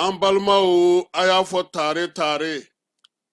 An balimaw, a y'a fɔ tare tare,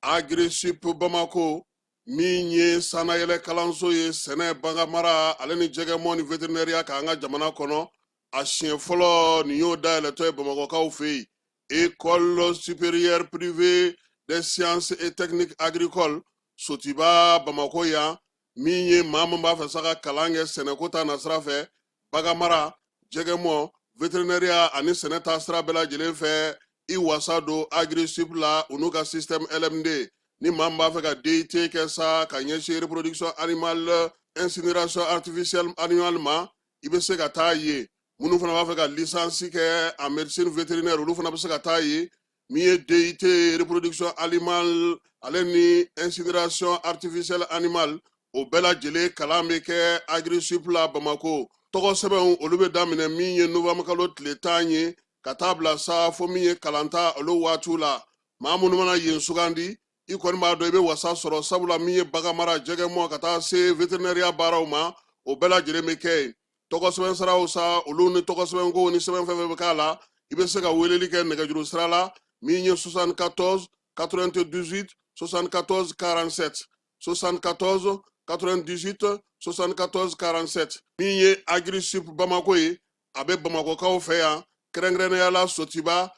Agrisip Bamako min ye sannayɛlɛ kalanso ye sɛnɛ, baganmara ale ni jɛgɛmɔ ni veterinɛriya kan an ka jamana kɔnɔ, a siɲɛ fɔlɔ nin y'o dayɛlɛtɔ ye Bamakɔkaw fɛ yen. École supérieure privée des sciences et techniques agricoles Sotiba Bamako yan, min ye maa min b'a fɛ sa ka kalan kɛ sɛnɛko ta nasira fɛ, baganmara, jɛgɛmɔ, veterinɛriya ani sɛnɛ ta sira bɛɛ lajɛlen fɛ, i wasa don Agrisip la u n'u ka système LMD. Ni maa min b'a fɛ ka DUT kɛ sa ka ɲɛsin reproduction animale, incinération artificielle animale ma, i bɛ se ka taa yen. Minnu fana b'a fɛ ka licence kɛ en médecine vétérinaire, olu fana bɛ se ka taa yen. Min ye DUT reproduction animale ale ni incinération artificielle animale, o bɛɛ lajɛlen kalan bɛ kɛ Agrisip la Bamako. Tɔgɔ sɛbɛnw, olu bɛ daminɛ min ye novembre kalo tile 10 ye ka taa bila sa fo min ye kalanta olu waatiw la. Maa minnu mana yen sugandi, i kɔni b'a dɔn i bɛ wasa sɔrɔ, sabula min ye baganmara, jɛgɛmɔ ka taa se veterinɛriya baaraw ma, o bɛɛ lajɛlen bɛ kɛ yen. Tɔgɔ sɛbɛn siraw sa, olu ni tɔgɔ sɛbɛnkow ni sɛbɛn fɛn fɛn bɛ k'a la, i bɛ se ka weleli kɛ nɛgɛjuru sira la min ye 74 98 74 47, 74 98 74 47. Min ye Agrisip Bamako ye, a bɛ Bamakɔkaw fɛ yan, kɛrɛnkɛrɛnnenya la Sotiba,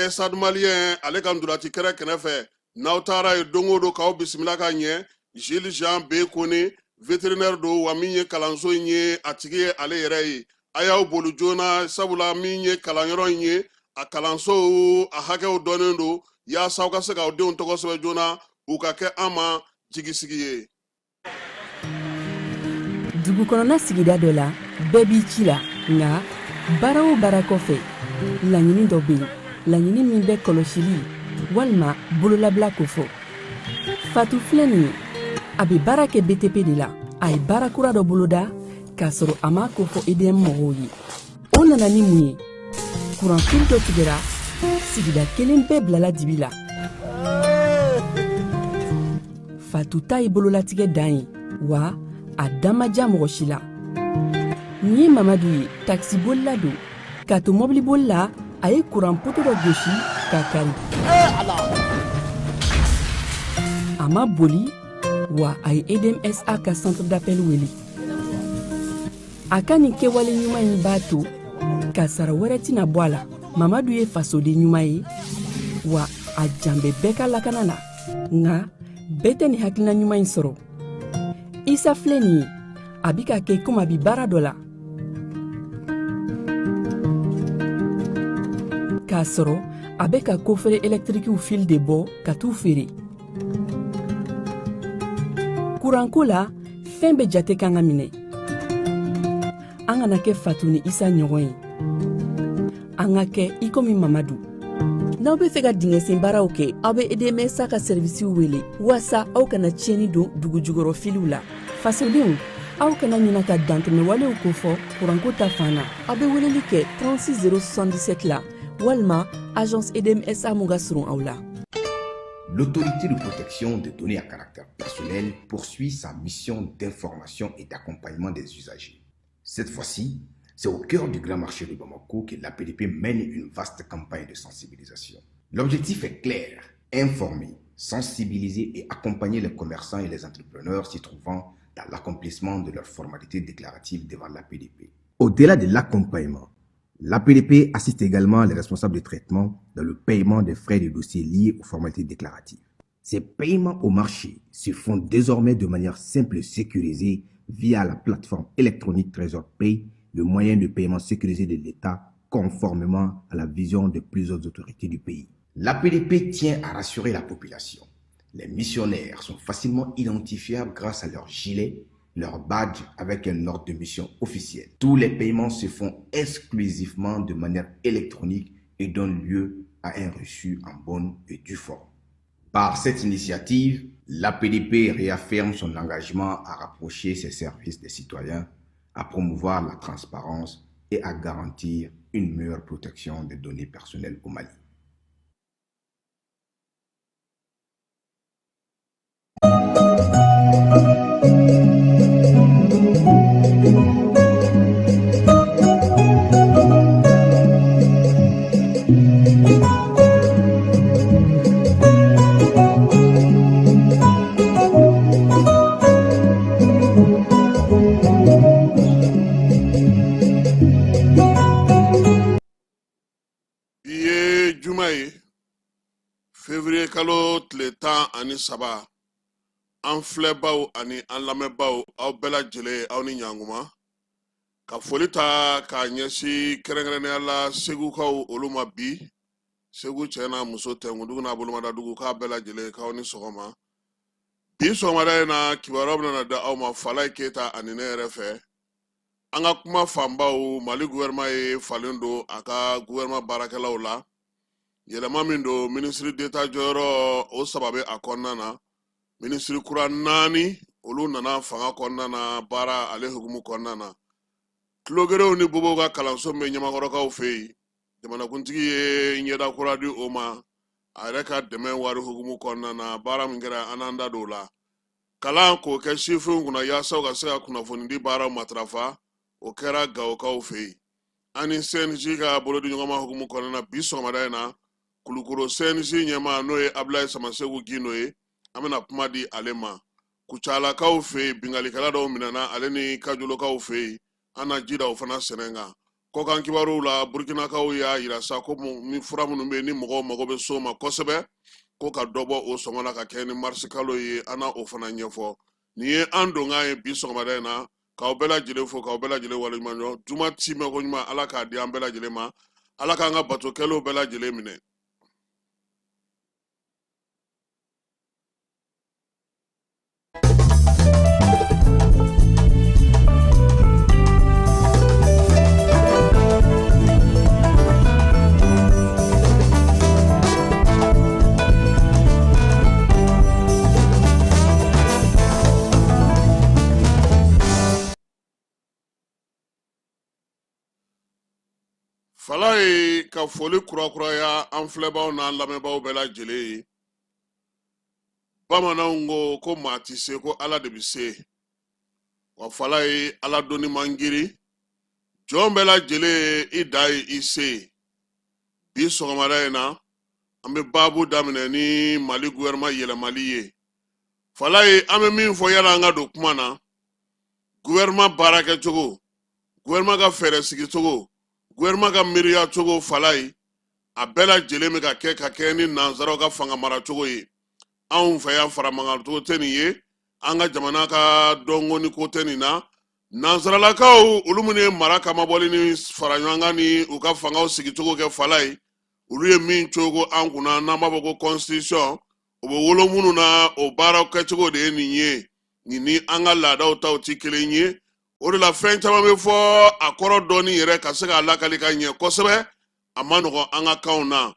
Stade Malien ale ka ntolaci kɛrɛ kɛrɛfɛ. N'aw taara yen don o don, k'aw bisimila ka ɲɛ. Gilles Jean B Kone, vétérinaire don, wa min ye kalanso in ye, a tigi ye ale yɛrɛ ye. A y'aw boli joona, sabula min ye kalanyɔrɔ in ye, a kalansow a hakɛw dɔnnen don, yaasa aw ka se k'aw denw tɔgɔ sɛbɛn joona, u ka kɛ an ma jigisigi ye. Dugu kɔnɔna sigida dɔ la, bɛɛ b'i ci la, nka baara o baara kɔfɛ, laɲini dɔ bɛ yen, laɲini min bɛ kɔlɔsili walima bololabila kofɔ. Fatu filɛ nin ye, a bɛ baara kɛ BTP de la. A ye baara kura dɔ boloda k'a sɔrɔ a m'a kofɔ EDM mɔgɔw ye. O nana ni mun ye? Kuranfili dɔ tigɛra, sigida kelen bɛɛ bilala dibi la. Fatu ta ye bololatigɛ dan ye, wa a da ma ja mɔgɔ si la. Nin ye Mamadu ye, takisibolila don. K'a to mɔbiliboli la, a ye kuran poto dɔ gosi k'a kari. A ma boli, wa a ye EDMSA ka centre d'appel wele. A ka nin kɛwale ɲuman in b'a to kasara wɛrɛ tɛna bɔ a la. Mamadu ye fasoden ɲuman ye, wa a jan bɛ bɛɛ ka lakana la. Nka bɛɛ tɛ nin hakilina ɲuman in sɔrɔ. Isa filɛ nin ye, a bi ka kɛ komi a bi baara dɔ la, k'a sɔrɔ a bɛ ka kofere ɛlɛtirikiw fil de bɔ ka t'u feere. Kuranko la, fɛn bɛɛ jate kan ka minɛ. An kana kɛ Fatu ni Isa ɲɔgɔn ye, an ka kɛ i komi Mamadu. N'aw bɛ fɛ ka dingɛsen baaraw kɛ, aw bɛ EDMSA ka sɛrivisiw wele waasa aw kana tiɲɛni don dugu jukɔrɔ filiw la. Fasodenw, aw kana ɲina ka dantɛmɛwalew kofɔ kuranko ta fan na. Aw bɛ weleli kɛ 36 077 la walima agence EDMSA mun ka surun aw la. L'autorité de protection des données à caractère personnel poursuit sa mission d'information et d'accompagnement des usagers. Cette fois-ci, c'est au cœur du grand marché de Bamako que l'APDP mène une vaste campagne de sensibilisation. L'objectif est clair, informer, sensibiliser et accompagner les commerçants et les entrepreneurs s'y trouvant dans l'accomplissement de leurs formalités déclaratives devant l'APDP. Au-delà de l'accompagnement, l'APDP assiste également les responsables de traitement dans le paiement des frais de dossier liés aux formalités déclaratives. Ces paiements au marché se font désormais de manière simple et sécurisée via la plateforme électronique Trésor Pay, le moyen de paiement sécurisé de l'État conformément à la vision de plusieurs autorités du pays. L'APDP tient à rassurer la population. Les missionnaires sont facilement identifiables grâce à leur gilet, leur badge avec un ordre de mission officiel. Tous les paiements se font exclusivement de manière électronique et donnent lieu à un reçu en bonne et due forme. Par cette initiative, l'APDP réaffirme son engagement à rapprocher ses services des citoyens, à promouvoir la transparence et à garantir une meilleure protection des données personnelles au Mali. Bi ye juma ye, fevriye kalo tile 13. An filɛbaw ani an lamɛnbaw, aw bɛɛ lajɛlen, aw ni ɲankuma. Ka foli ta k'a ɲɛsin kɛrɛnkɛrɛnnenya la segukaw olu ma bi, Segu cɛ n'a muso, tɛnkundugu n'a bolomadadugu, k'a bɛɛ lajɛlen k'aw ni sɔgɔma. Bi sɔgɔmada in na, kibaruya bɛna da aw ma Falaye Keyita ani ne yɛrɛ fɛ. An ka kuma fanbaw, Mali gouvernement ye falen don a ka gouvernement baarakɛlaw la. Yɛlɛma min don ministre d'État jɔyɔrɔ, o saba bɛ a kɔnɔna na. Minisiri kura naani, olu nana fanga kɔnɔna na, baara ale hukumu kɔnɔna na. Tulogerew ni bobow ka kalanso min bɛ Ɲamakɔrɔkaw fɛ yen, jamanakuntigi ye ɲɛda kura di o ma a yɛrɛ ka dɛmɛ wari hukumu kɔnɔna na. Baara min kɛra, an n'an da don o la. Kalan k'o kɛ sifinw kunna yaasa u ka se ka kunnafonidi baaraw matarafa, o kɛra Gawokaw fɛ yen. An ni CNJ ka bolodiɲɔgɔnma hukumu kɔnɔna na, bi sɔgɔmada in na, Kulukoro CNJ ɲɛmaa, n'o ye Abulayi Samasegu Gindo ye, an bɛna kuma di ale ma. Kucalakaw fɛ yen, binkannikɛla dɔw minɛna, ale ni Kajolokaw fɛ yen, an na ji da o fana sɛnɛ kan. Kɔkan kibaruw la, Burukinakaw y'a yira sa ko ni fura minnu bɛ yen ni mɔgɔw mago bɛ s'o ma kosɛbɛ, ko ka dɔ bɔ o sɔngɔ la ka kɛ ni marisi kalo ye, an na o fana ɲɛfɔ. Nin ye an donkan ye bi sɔgɔmada in na. K'aw bɛɛ lajɛlen fo, k'aw bɛɛ lajɛlen waleɲuman dɔn. Juma timɛ ko ɲuman, Ala k'a di an bɛɛ lajɛlen ma. Ala k'an ka bato kɛlenw bɛɛ lajɛlen minɛ. Falaye ka foli kurakuraya an filɛbaaw n'an lamɛnbaaw bɛɛ lajɛlen ye. Bamananw ko ko maa tɛ se, ko Ala de bɛ se. Wa Falaye, Ala doni man girin, jɔn bɛɛ lajɛlen i da ye i se. Bi sɔgɔmada in na, an bɛ baabu daminɛ ni Mali gouvernement yɛlɛmali ye. Falaye, an bɛ min fɔ yanni an ka don kuma na, gouvernement baarakɛcogo, gouvernement ka fɛɛrɛ sigicogo, gouvernement ka miiriya cogo, Falaye, a bɛɛ lajɛlen bɛ ka kɛ ka kɛ ni nansaraw ka fanga maracogo ye. Anw fɛ yan, faramankancogo tɛ nin ye, an ka jamana ka dɔnko ni ko tɛ nin na. Nansaralakaw, olu minnu ye mara kamabɔli ni fara ɲɔgɔn kan ni u ka fangaw sigicogo kɛ, Falaye, olu ye min cogo an kunna n'an b'a fɔ ko constitution, o bɛ wolo minnu na, o baaraw kɛcogo de ye nin ye. Nin ni an ka laadaw taw tɛ kelen ye. O de la, fɛn caman bɛ fɔ a kɔrɔ dɔɔni yɛrɛ ka se k'a lakali ka ɲɛ kosɛbɛ, a man nɔgɔn an ka kanw na.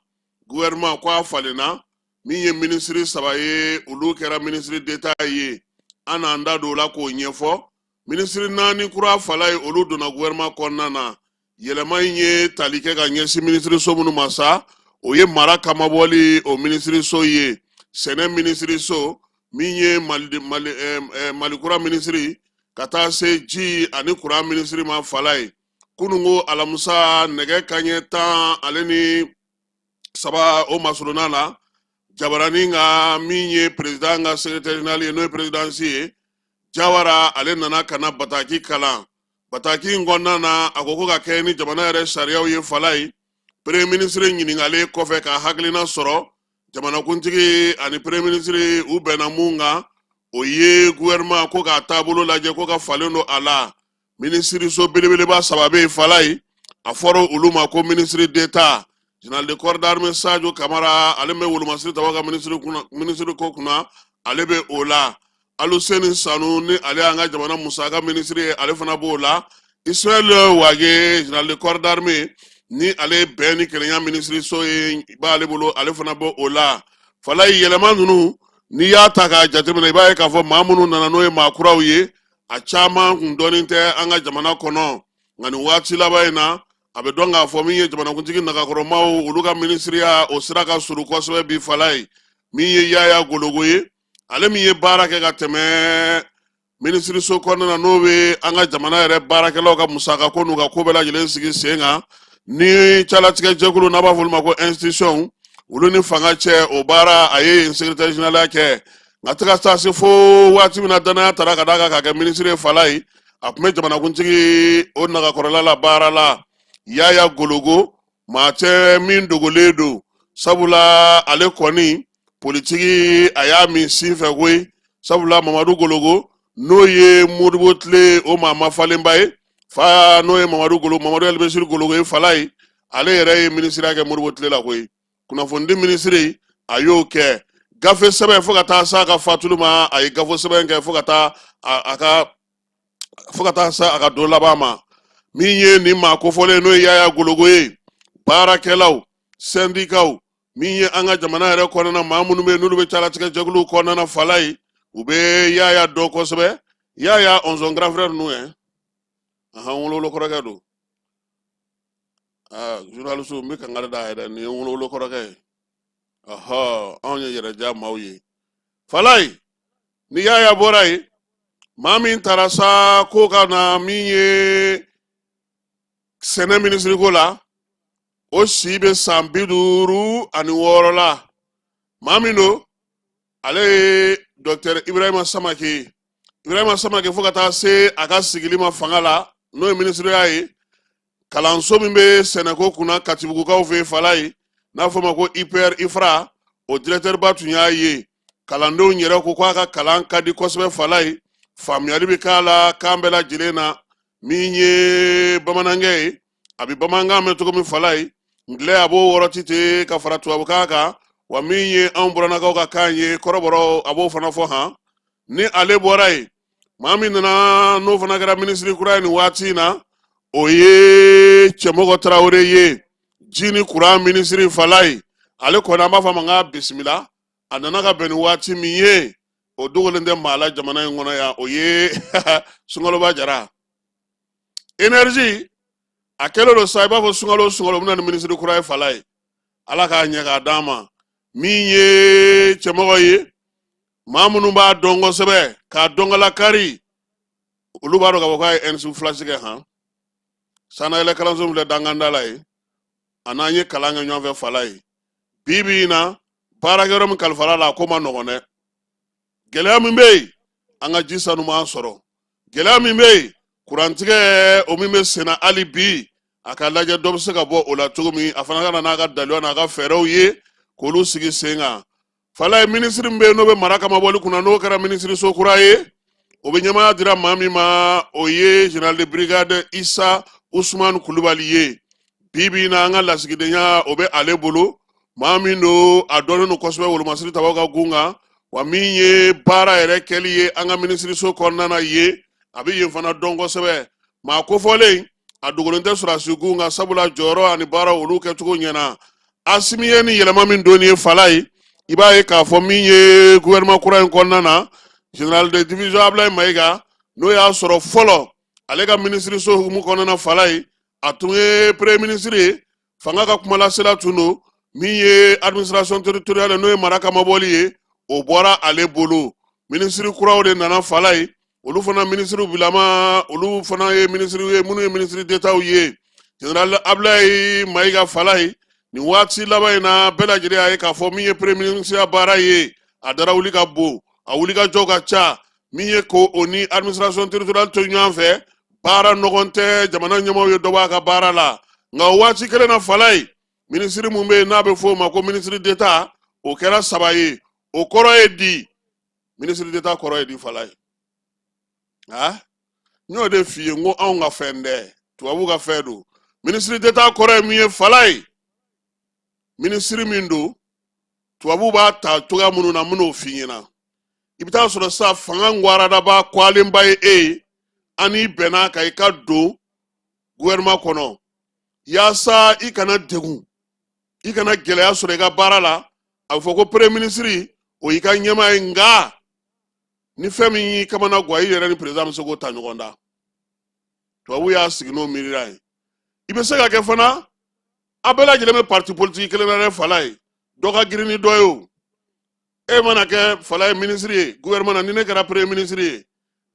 Gouvernement ko a falenna, min ye minisiri saba ye, olu kɛra minisiri d'État ye, an n'an da don o la k'o ɲɛfɔ. Minisiri naani kura, Falaye, olu donna gouvernement kɔnɔna na. Yɛlɛma in ye tali kɛ ka ɲɛsin minisiriso minnu ma sa, o ye mara kamabɔli o minisiriso ye, sɛnɛ minisiriso, min ye Malikura minisiri, ka taa se ji ani kuran minisiri ma. Falaye, kununko alamisa nɛgɛ kaɲɛ 13 o masurunna la, jabaranin ka min ye président ka secrétaire général ye, n'o ye présidence ye, Jawara, ale nana ka na bataki kalan. Bataki in kɔnɔna na, a ko ko ka kɛ ni jamana yɛrɛ sariyaw ye, Falaye, premier ministre ɲininkalen kɔfɛ ka hakilina sɔrɔ, jamanakuntigi ani premier ministre u bɛnna mun kan, o ye gouvernement ko k'a taabolo lajɛ, ko ka falen don a la. Minisiriso belebeleba saba bɛ yen, Falaye, a fɔra olu ma ko ministre d'État. Général de corps d'armée Sadio Kamara, ale bɛ wolomasiri tabaw ka minisiri ko kunna, ale bɛ o la. Aluseni Sanu, ni ale y'an ka jamana musaka minisiri ye, ale fana b'o la. Ismaël Wage, général de corps d'armée, ni ale ye bɛn ni kelenya minisiriso ye b'ale bolo, ale fana b'o o la. Falayi, yɛlɛma ninnu, n'i y'a ta k'a jateminɛ, i b'a ye k'a fɔ maa minnu nana, n'o ye maa kuraw ye, a caman kun dɔnnen tɛ an ka jamana kɔnɔ. Nka nin waati laban in na, a bɛ dɔn k'a fɔ min ye jamanakuntigi nagakɔrɔmaw, olu ka minisiriya, o sira ka surun kosɛbɛ bi. Falayi, min ye Yaya Gologo ye, ale min ye baara kɛ ka tɛmɛ minisiriso kɔnɔna na, n'o bɛ an ka jamana yɛrɛ baarakɛlaw ka musakako n'u ka ko bɛɛ lajɛlen sigi sen kan, ni calatigɛ jɛkulu n'a b'a fɔ olu ma ko institution, olu ni fanga cɛ, o baara, a ye yen secrétaire général kɛ. Nka tɛ ka taa se fo waati min na danaya tara ka d'a kan k'a kɛ minisiri ye, Falayi, a tun bɛ jamanakuntigi o nagakɔrɔla la baara la. Yaya Gologo, maa tɛ min dogolen don, sabula ale kɔni politiki a y'a min sin fɛ koyi, sabula Mamadu Gologo, n'o ye Modibo tile o maa mafalenba ye, fa n'o ye Mamadu Golo, Mamadu Elbesiri Gologo ye, Falayi, ale yɛrɛ ye minisiriya kɛ Modibo tile la koyi. Kunnafonidi minisiri, a y'o kɛ gafe sɛbɛn fo ka taa s'a ka fatuli ma. A ye gafe sɛbɛn kɛ fo ka taa s'a ka don laban ma. Min ye nin maa kofɔlen, n'o ye Yaya Gologo ye, baarakɛlaw, sɛndikaw, min ye an ka jamana yɛrɛ kɔnɔna maa minnu bɛ yen n'olu bɛ calatigɛ jɛkuluw kɔnɔna na, Falayi, u bɛ Yaya dɔn kosɛbɛ. Yaya ɔnzɔn grand frère ninnu ye, ahan, wolowolo kɔrɔkɛ don. Aa, journaliste, n bɛ kankari da yɛrɛ, nin ye wolowolo kɔrɔkɛ ye. Ɔhɔ, anw ye yɛrɛdiya maaw ye. Falayi, ni Yaya bɔra yen, maa min taara sa ko ka na min ye sɛnɛ minisiri ko la, o si bɛ san 56 la. Maa min don, ale ye docteur Ibrahima Samake ye. Ibrahima Samake, fo ka taa se a ka sigili ma fanga la, n'o ye minisiriya ye, kalanso min bɛ sɛnɛko kunna Katibugukaw fɛ, Falayi, n'a fɔ ma ko IPR IFRA, o directeur ba tun y'a ye. Kalandenw yɛrɛ ko k'a ka kalan ka di kosɛbɛ. Falayi, faamuyali bɛ k'a la kan bɛɛ lajɛlen na. Min ye bamanankɛ ye, a bɛ bamanankan mɛn cogo min, Falayi, ngilɛ a b'o wɔrɔti ten ka fara tubabukan kan. Wa min ye anw burannakaw ka kan ye, kɔrɔbɔrɔ, a b'o fana fɔ han. Ni ale bɔra yen, maa min nana, n'o fana kɛra minisiri kura ye nin waati in na, o ye Cɛmɔgɔ Tarawele ye, ji ni kuran minisiri. Falayi, ale kɔni, an b'a fɔ a ma n k'a bisimila. A nana ka bɛn ni waati min ye, o dogolen tɛ maa la jamana in kɔnɔ yan, o ye sunkaloba jara énergie. A kɛlen don sa i b'a fɔ sunkalo o sunkalo, bɛna ni minisiri kura ye. Falayi, Ala k'a ɲɛ k'a d'an ma. Min ye Cɛmɔgɔ ye, maa minnu b'a dɔn kosɛbɛ k'a dɔnkala kari, olu b'a dɔn k'a fɔ k'a ye ENSup flash kɛ han. Sanayɛlɛ kalanso filɛ Danganda la ye, a n'an ye kalan kɛ ɲɔgɔn fɛ. Falayi, bi bi in na, baarakɛyɔrɔ min kalifara a la, a ko ma nɔgɔn dɛ. Gɛlɛya min bɛ yen, an ka ji sanuman sɔrɔ. Gɛlɛya min bɛ yen, kurantigɛ, o min bɛ senna hali bi, a ka lajɛ dɔ bɛ se ka bɔ o la cogo min. A fana ka na n'a ka daluya n'a ka fɛɛrɛw ye k'olu sigi sen kan. Falayi, minisiri min bɛ yen n'o bɛ mara kamabɔli kunna, n'o kɛra minisiriso kura ye, o bɛ ɲɛmaaya dira maa min ma, o ye général de brigade Isa Usumani Kulubali ye. Bi bi in na, an ka lasigidenya, o bɛ ale bolo. Maa min don, a dɔnnen don kosɛbɛ wolomasiri tabaw ka gun kan. Wa min ye baara yɛrɛ kɛli ye an ka minisiriso kɔnɔna na ye, a bɛ yen fana dɔn kosɛbɛ. Maa kofɔlen, a dogolen tɛ sɔrɔdasi gun kan, sabula jɔyɔrɔ ani baara, olu kɛcogo ɲɛna. Asimi ye ni yɛlɛma min don ye, Falayi, i b'a ye k'a fɔ min ye gouvernement kura in kɔnɔna na, général de division Ablaye Mayiga, n'o y'a sɔrɔ fɔlɔ ale ka minisiriso hukumu kɔnɔna, Falayi, a tun ye premier ministre ye, fanga ka kumalasela tun don. Min ye administration territoriale, n'o ye mara kamabɔli ye, o bɔra ale bolo. Minisiri kuraw de nana, Falayi, olu fana minisiriw bilama, olu fana ye minisiriw ye minnu ye minisiri d'Étatw ye. Général Ablaye Mayiga, Falayi, nin waati laban in na, bɛɛ lajɛlen y'a ye k'a fɔ min ye premier ministre ya baara ye, a dara wuli ka bon, a wuli ka jɔ ka ca. Min ye ko o ni administration territoriale to ɲɔgɔn fɛ, baara nɔgɔn tɛ. Jamana ɲɛmaaw ye dɔ b'a ka baara la. Nka o waati kelen na, Falayi, minisiri mun bɛ yen n'a bɛ f'o ma ko minisiri d'État, o kɛra saba ye. O kɔrɔ ye di? Minisiri d'État kɔrɔ ye di, Falayi? Ah, n y'o de f'i ye, n ko anw ka fɛn tɛ, tubabu ka fɛn don. Minisiri d'État kɔrɔ ye min ye, Falayi, Minisiri min don, tubabuw b'a ta cogoya minnu na, n bɛn'o f'i ɲɛna. I bɛ taa sɔrɔ sa, fanga ngwaradaba kwalenba ye e ye, an n'i bɛnna kan i ka don gouvernement kɔnɔ yaasa i kana degun, i kana gɛlɛya sɔrɔ i ka baara la. A bɛ fɔ ko premier ministre, o y'i ka ɲɛmaa ye, nka ni fɛn min y'i kamana gan, i yɛrɛ ni président bɛ se k'o ta ɲɔgɔn da. Tubabu y'a sigi n'o miiriya ye. I bɛ se ka kɛ fana, a bɛɛ lajɛlen bɛ parti politique kelen na dɛ, Falaye. Dɔ ka girin ni dɔ ye. O e mana kɛ Falaye minisiri ye gouvernement na, ni ne kɛra premier ministre ye,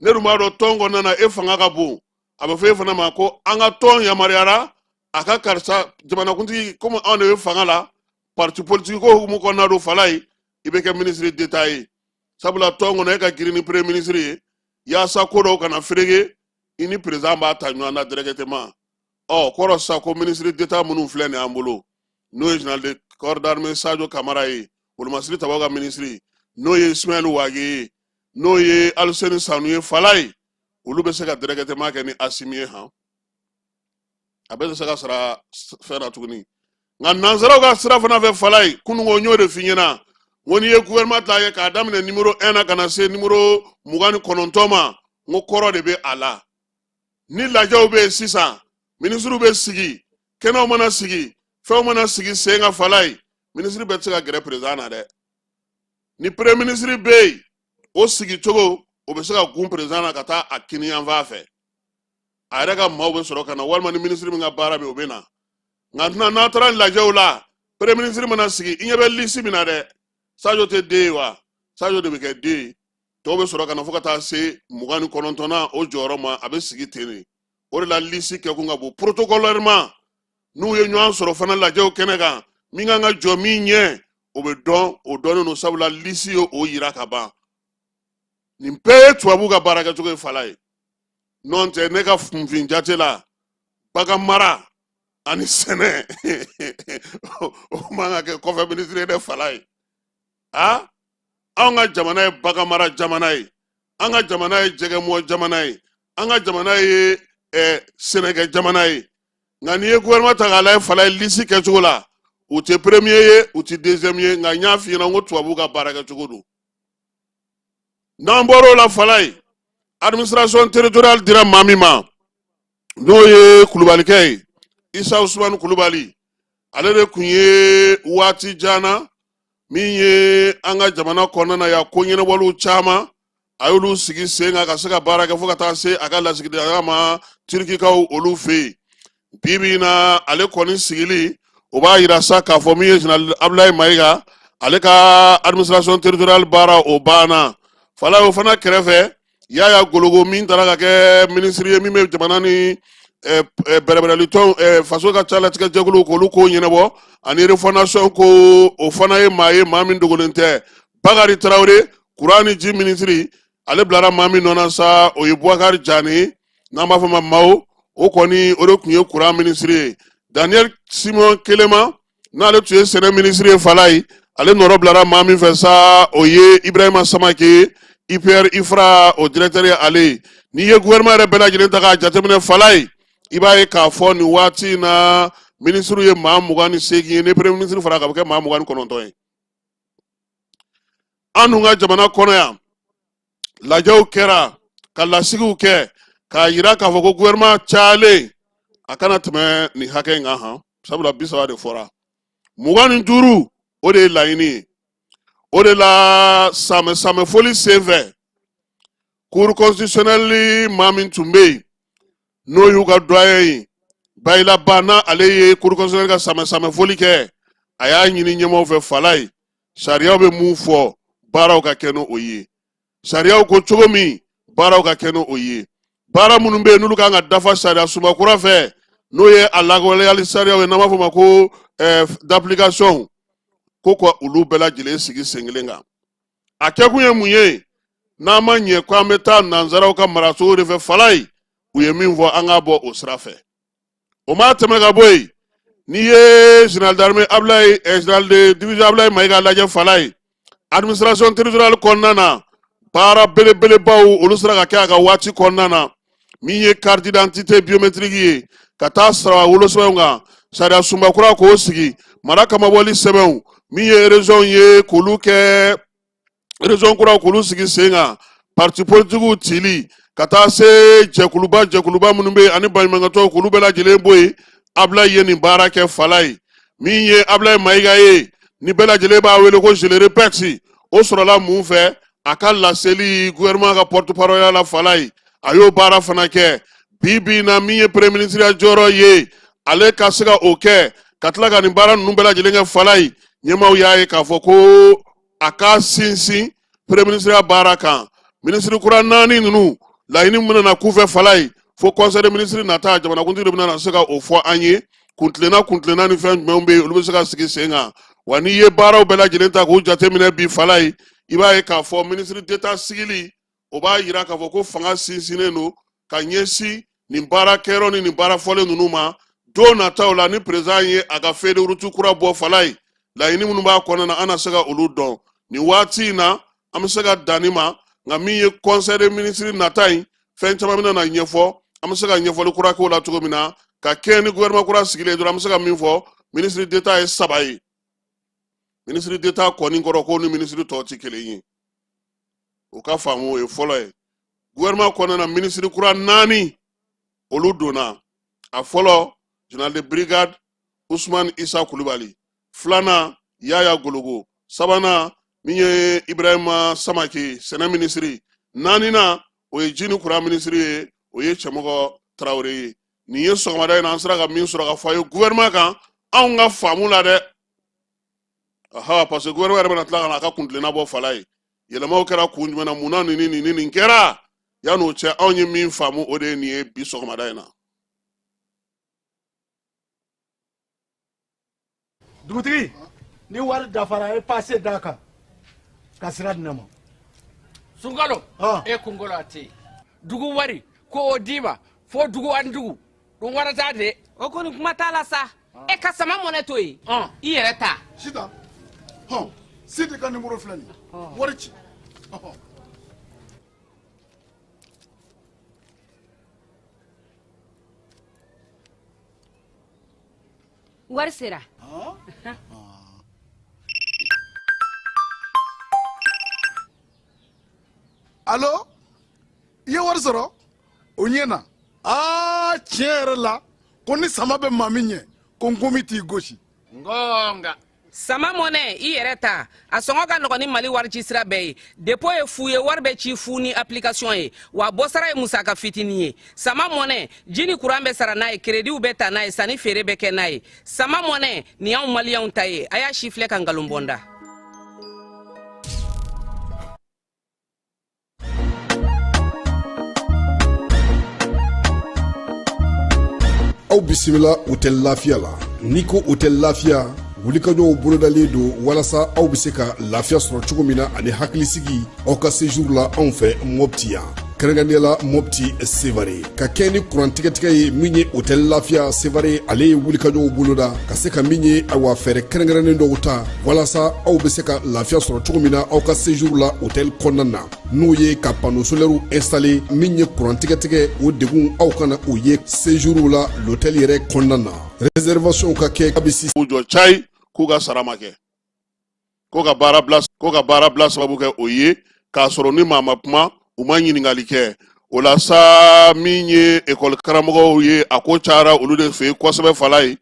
ne dun b'a dɔn tɔn kɔnɔna na e fanga ka bon, a bɛ fɔ e fana ma ko an ka tɔn yamaruyara a ka karisa jamanakuntigi. Komi anw de bɛ fanga la, parti politique ko hukumu kɔnɔna don, Falaye, i bɛ kɛ ministre d'état ye, sabula tɔn kɔnɔ e ka girin ni premier ministre ye. Yaasa ko dɔw kana fereke, i ni président b'a ta ɲɔgɔn na directement. Ɔ kɔrɔ sisan ko ministre d'état minnu filɛ nin y'an bolo, n'o ye général de corps d'armée Sadio Kamara ye, wolomasiri tabaw ka ministre, n'o ye Ismaël Wagué ye, n'o ye Aluseni Sanu ye, Falaye, olu bɛ se ka directement kɛ ni Asimi ye. Han, a bɛɛ tɛ se ka sara fɛn na tuguni. Nka nansaraw ka sira fana fɛ, Falaye, kununko n y'o de f'i ɲɛna, n ko n'i ye gouvernement ta ye k'a daminɛ numéro 1 na ka na se numéro 29 ma, n ko kɔrɔ de bɛ a la. Ni lajɛw bɛ yen sisan, minisiriw bɛ sigi, kɛnɛw mana sigi, fɛnw mana sigi sen kan, Falaye, minisiri bɛɛ tɛ se ka gɛrɛ président na dɛ. Ni premier ministre bɛ yen, o sigi cogo, o bɛ se ka gun président na ka taa a kini yanfan fɛ, a yɛrɛ ka maaw bɛ sɔrɔ ka na, walima ni minisiri min ka baara bɛ, o bɛ na. Nka tɛna n'a taara lajɛw la, premier ministre mana sigi, i ɲɛ bɛ lisi min na dɛ, Sadio tɛ den ye wa? Sadio de bɛ kɛ den ye. Tɔw bɛ sɔrɔ ka na fo ka taa se 29nan o jɔyɔrɔ ma, a bɛ sigi ten de. O de la lisi kɛkun ka bon protocolairement. N'u ye ɲɔgɔn sɔrɔ fana lajɛw kɛnɛ kan, min kan ka jɔ min ɲɛ, o bɛ dɔn, o dɔnnen don, sabula lisi ye o yira ka ban. Nin bɛɛ ye tubabuw ka baarakɛcogo ye, Falaye. N'o tɛ, ne ka kunfin jate la, bagan mara ani sɛnɛ, o man ka kɛ kɔfɛ minisiri ye dɛ, Falaye. A anw ka jamana ye bagan mara jamana ye, an ka jamana ye jɛgɛmɔ jamana ye, an ka jamana ye sɛnɛkɛ jamana ye. Nka n'i ye gouvernement ta k'a lajɛ, Falaye, lisi kɛcogo la, u tɛ premier ye, u tɛ deuxième ye. Nka n y'a f'i ɲɛna, n ko tubabuw ka baara kɛcogo don. N'an bɔr'o la, Falaye, administration territoriale dira maa min ma, n'o ye Kulubalikɛ ye, Isa Usumani Kulubali, ale de tun ye waati jan na min ye an ka jamana kɔnɔna na yan, ko ɲɛnabɔliw caman a y'olu sigi sen kan ka se ka baara kɛ fo ka taa se a ka lasigidenya ma Turikikaw olu fɛ yen. Bi bi in na, ale kɔni sigili, o b'a yira sa k'a fɔ min ye général Abulayi Mayiga, ale ka administration territoriale baara, o banna, Falaye. O fana kɛrɛfɛ, Yaya Gologo min taara ka kɛ minisiri ye min bɛ jamana ni bɛrɛbɛrɛli tɔn, faso ka calatigɛ jɛkulu k'olu ko ɲɛnabɔ ani refondation ko, o fana ye maa ye, maa min dogolen tɛ. Bakari Tarawele, kuran ni ji minisiri, ale bilara maa min nɔ na sa, o ye Bubakari Jane, n'an b'a fɔ ma Mawo. O kɔni, o de tun ye kuran minisiri ye. Daniel Simon Kelema, n'ale tun ye sɛnɛ minisiri ye, Falaye, ale nɔrɔ bilara maa min fɛ sa, o ye Ibrahima Samake, IPR IFRA o directeur ye ale ye. N'i ye gouvernement yɛrɛ bɛɛ lajɛlen ta k'a jateminɛ, Falaye, i b'a ye k'a fɔ nin waati in na, minisiriw ye maa 28 ye. Ni premier ministre fara kan, a bɛ kɛ maa 29 ye. An dun ka jamana kɔnɔ yan, lajɛw kɛra ka lasigiw kɛ k'a yira k'a fɔ ko gouvernement cayalen, a kana tɛmɛ nin hakɛ in kan. Han, sabula 30 de fɔra, 25, o de ye laɲini ye. O de la samɛ samɛ foli senfɛ, cour constitutionnelle maa min tun bɛ yen, n'o y'u ka doyen ye, Bayila Ba, n'ale ye cour constitutionnelle ka samɛ samɛ foli kɛ, a y'a ɲini ɲɛmaaw fɛ, Falaye, sariyaw bɛ mun fɔ, baaraw ka kɛ n'o ye. Sariyaw ko cogo min, baaraw ka kɛ n'o ye. Baara minnu bɛ yen, n'olu kan ka dafa sariya sunba kura fɛ, n'o ye a lawaleyali sariyaw ye, n'an b'a fɔ o ma ko d'application, ko ka olu bɛɛ lajɛlen sigi sen kelen kan. A kɛkun ye mun ye? N'an ma ɲɛ ko an bɛ taa nanzaraw ka maracogo de fɛ, Falaye, u ye min fɔ, an k'a bɔ o sira fɛ. O ma tɛmɛ ka bɔ yen, n'i ye général d'armée Ablaye, général de division Ablaye Mayiga lajɛ, Falaye, administration territoriale kɔnɔna na, baara belebelebaw olu sera ka kɛ a ka waati kɔnɔna na, min ye carte d'identité biométrique ye, ka taa sara wolosɛbɛnw kan, sariya sunba kura k'o sigi, Mara kamabɔli sɛbɛnw min ye région ye k'olu kɛ région kuraw k'olu sigi sen kan, parti politikiw cili ka taa se jɛkuluba jɛkuluba minnu bɛ yen ani baɲumankɛtɔnw k'olu bɛɛ lajɛlen bɔ yen. Abulayi ye nin baara kɛ Falaye. Min ye Abulayi Mayiga ye, ni bɛɛ lajɛlen b'a wele ko je le répète, o sɔrɔla mun fɛ? A ka laseli gouvernement ka porte parole la Falaye, a y'o baara fana kɛ. Bi bi in na, min ye premier ministre ya jɔyɔrɔ ye, ale ka se ka o kɛ ka tila ka nin baara ninnu bɛɛ lajɛlen kɛ Falaye, ɲɛmaaw y'a ye k'a fɔ ko a ka sinsin premier ministre ya baara kan. Minisiri kura naani ninnu, laɲini min bɛna k'u fɛ Falaye, fo conseil des ministres nata, jamanakuntigi de bɛna se ka o fɔ an ye. Kuntilenna kuntilenna ni fɛn jumɛnw bɛ yen, olu bɛ se ka sigi sen kan wa? N'i ye baaraw bɛɛ lajɛlen ta k'u jateminɛ bi Falaye, i b'a ye k'a fɔ ministre d'état sigili, o b'a yira k'a fɔ ko fanga sinsinnen don ka ɲɛsin nin baara kɛyɔrɔ ni nin baara fɔlen ninnu ma. Don nataw la, ni président ye a ka feuille de route kura bɔ Falaye, laɲini minnu b'a kɔnɔna na, an na se ka olu dɔn. Nin waati in na, an bɛ se ka dan nin ma, nka min ye conseil des ministres nata in, fɛn caman bɛna na ɲɛfɔ, an bɛ se ka ɲɛfɔli kura k'o la cogo min na ka kɛɲɛ ni gouvernement kura sigilen dɔrɔn. An bɛ se ka min fɔ, ministre d'état ye saba ye. Ministre d'état kɔni kɔrɔ ko ni ministre tɔw tɛ kelen ye, o ka faamu, o ye fɔlɔ ye. Gouvernement kɔnɔna na, ministre kura naani olu donna. A fɔlɔ, général de brigade Usman Isa Kulubali, filanan Yaya Gologo, sabanan min ye Ibrahima Samake, sɛnɛ minisiri, naaninan o ye ji ni kuran minisiri ye, o ye Cɛmɔgɔ Tarawele ye. Nin ye sɔgɔmada in na an sera ka min sɔrɔ ka fɔ a ye gouvernement kan, anw ka faamu la dɛ. Aha, parce que gouvernement yɛrɛ bɛna tila ka na a ka kuntilenna bɔ Falaye, yɛlɛmaw kɛra kun jumɛn na, mun na nin ni nin ni nin kɛra. Yan'o cɛ, anw ye min faamu, o de ye nin ye bi sɔgɔmada in na. Dugutigi, ni wari dafara, e pase d'a kan ka sira di ne ma. Sunkalo e kunkolo a tɛ yen. Dugu wari ko o d'i ma fo dugu ani dugu ɗum warata de. O kɔni, kuma t'a la sa. E ka Sama Money to yen, i yɛrɛ ta. Sitan hɔn, Sidi ka nimoro filɛ nin ye, wari ci. Wari sera. Alo, i ye wari sɔrɔ o ɲɛ na. Aa, tiɲɛ yɛrɛ la, ko ni sama bɛ maa min ɲɛ, ko nkomi t'i gosi. Ngonga. Sama Money, i yɛrɛ ta, a sɔngɔ ka nɔgɔn ni Mali wari ci sira bɛɛ ye. Dépôt ye fu ye, wari bɛ ci fu ni application ye, wa bɔsara ye musaka fitinin ye. Sama Money, ji ni kuran bɛ sara n'a ye, créditw bɛ ta n'a ye, sanni feere bɛ kɛ n'a ye. Sama Money nin y'anw maliyɛnw ta ye. A y'a si filɛ ka nkalon bɔ n da. Aw bisimila Hôtel Lafiya la. N'i ko Hôtel Lafiya, wulikajɔw bolodalen don walasa aw bɛ se ka lafiya sɔrɔ cogo min na ani hakilisigi aw ka séjour la anw fɛ Mɔpti yan, kɛrɛnkɛrɛnnenya la Mɔpti Sevare. Ka kɛ ni kuran tigɛtigɛ ye, min ye Hôtel Lafiya Sevare, ale ye wulikajɔw boloda ka se ka min ye, awa, fɛɛrɛ kɛrɛnkɛrɛnnen dɔw ta walasa aw bɛ se ka lafiya sɔrɔ cogo min na aw ka séjour la hôtel kɔnɔna na, n'o ye ka panneau solaire installé. Min ye kuran tigɛtigɛ, o degun aw kana o ye séjour la l'hôtel yɛrɛ kɔnɔna na. Réservation ka kɛ kabisi U jɔ cayi k'u ka sara ma kɛ, ko ka baara bila sababu kɛ o ye, k'a sɔrɔ ni maa ma kuma, u ma ɲininkali kɛ o la sa. Min ye ekɔli karamɔgɔw ye, a ko cayara olu de fɛ yen kosɛbɛ Falaye.